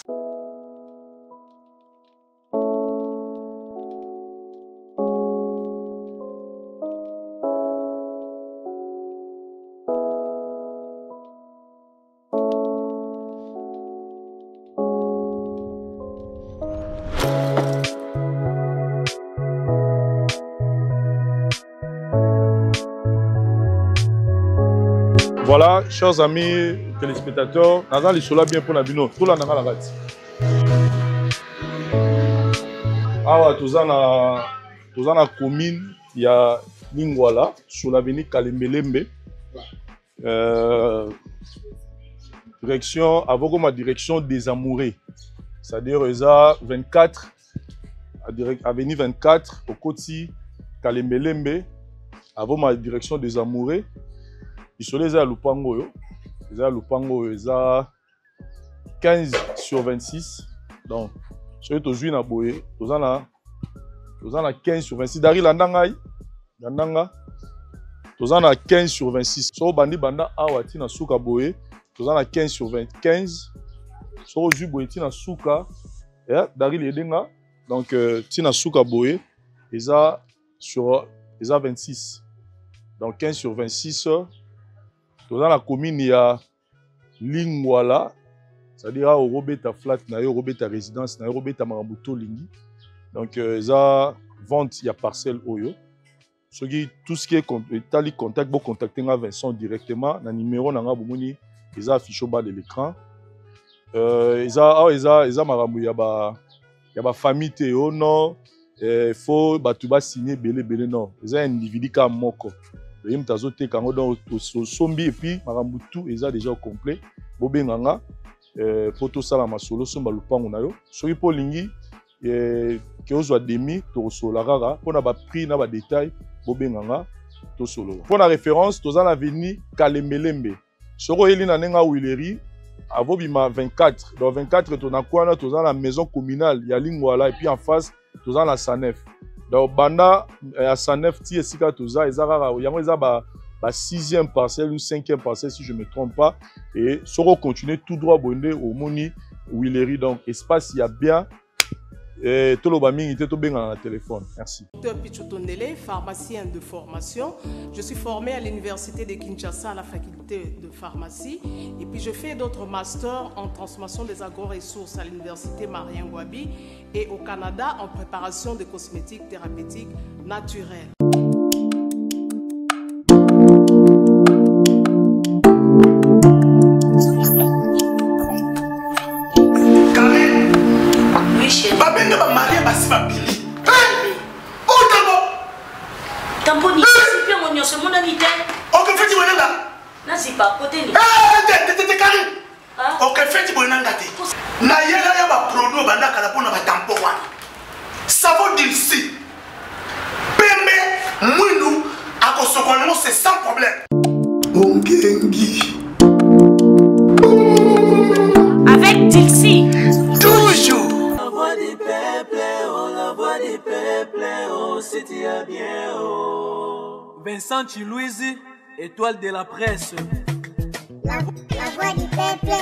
Voilà, chers amis téléspectateurs, naza lisolo bien mpona bino. Tolanda nga na kati awa, toza na commune ya Lingwala, sur l'avenue Kalembelembe, direction avokoma direction des Amoureux, c'est-à-dire eza 24, avenue 24, okoti Kalembelembe avoma direction des Amoureux. Lisolo eza ya lupango oyo, eza ya lupango oyo eza 15 sur 26. Donc soki tozwi na boye, toza na 15 sur 26. Dari, landa ngai, landa nga. Toza na 15 sur 26. Soki obandi banda awa ntina suka boye, toza na 15 sur 20, 15. Soki ozwi boye ntina suka, yeah, Dari liedenga. Donc ntina suka boye eza sur eza 26. Donc 15 sur 26. Toza na commune ya Lingwala, c'est-à-dire awa okobeta flat na yo, okobeta résidence na yo, okobeta makambo tolingi. Donc eza vente ya parcelle oyo. Soki tout ce qui est etali contact, bo contacter nga Vincent directement na numéro na nga bomoni eza affiché au bas de l'écran. Eza awa eza makambo ya ba famille te, oh non, faut bato ba signer ebele ebele, non, eza individu ka moko. Ye moto azoteka yango, donc osombi et puis makambo tout eza déjà au complet. Bobenga nga po tosala masolo, somba lopango na yo. Soki mpo olingi ke ozwa demi, tokosolola kaka mpona ba prix na ba détail, bobenga nga tosolola. Mpona référence, toza na avenue Kalembelembe. Soki oyeli na ndenge ya Huilerie, avobima 24. Donc 24 tona kwana, toza na maison communale ya Lingwala et puis en face toza na Sanef. Donc banda ya Sanef ti esika toza, eza kaka yango, eza ba 6e parcelle ou 5e parcelle si je me trompe pas. Et soki ocontinue tout droit boye nde omoni Huilerie. Donc espace ya bien. Et toloba mingi te, tobengana na téléphone. Merci. Docteur Pichou Tondele, pharmacien de formation. Je suis formé à l'université de Kinshasa à la faculté de pharmacie. Et puis je fais d'autres masters en transformation des agro-ressources à l'université Marien Ngouabi et au Canada en préparation de cosmétiques thérapeutiques naturels. Babenga bamarie basi babimi otango tamponi zipi yango nyonso emonani te. Okefeti boye nanga. Nazipa koteni. Te, Karine, okefeti boye nanga te. Nayela ya baproduit obandakala mpona batampo wana, savon Dilsi, pembe, mwindu, akosokola yango, c'est sans problème. Ongengi. Avec Dilsi. Toujours. La voix du peuple, oh la voix du peuple, oh si tu as bien, oh. Vincent Chiluizi, étoile de la presse. La voix du peuple,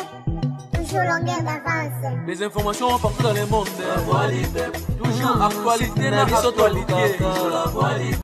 toujours longueur d'avance. Les informations partout dans le monde. La voix du peuple, toujours actualité, na actualité. La voix du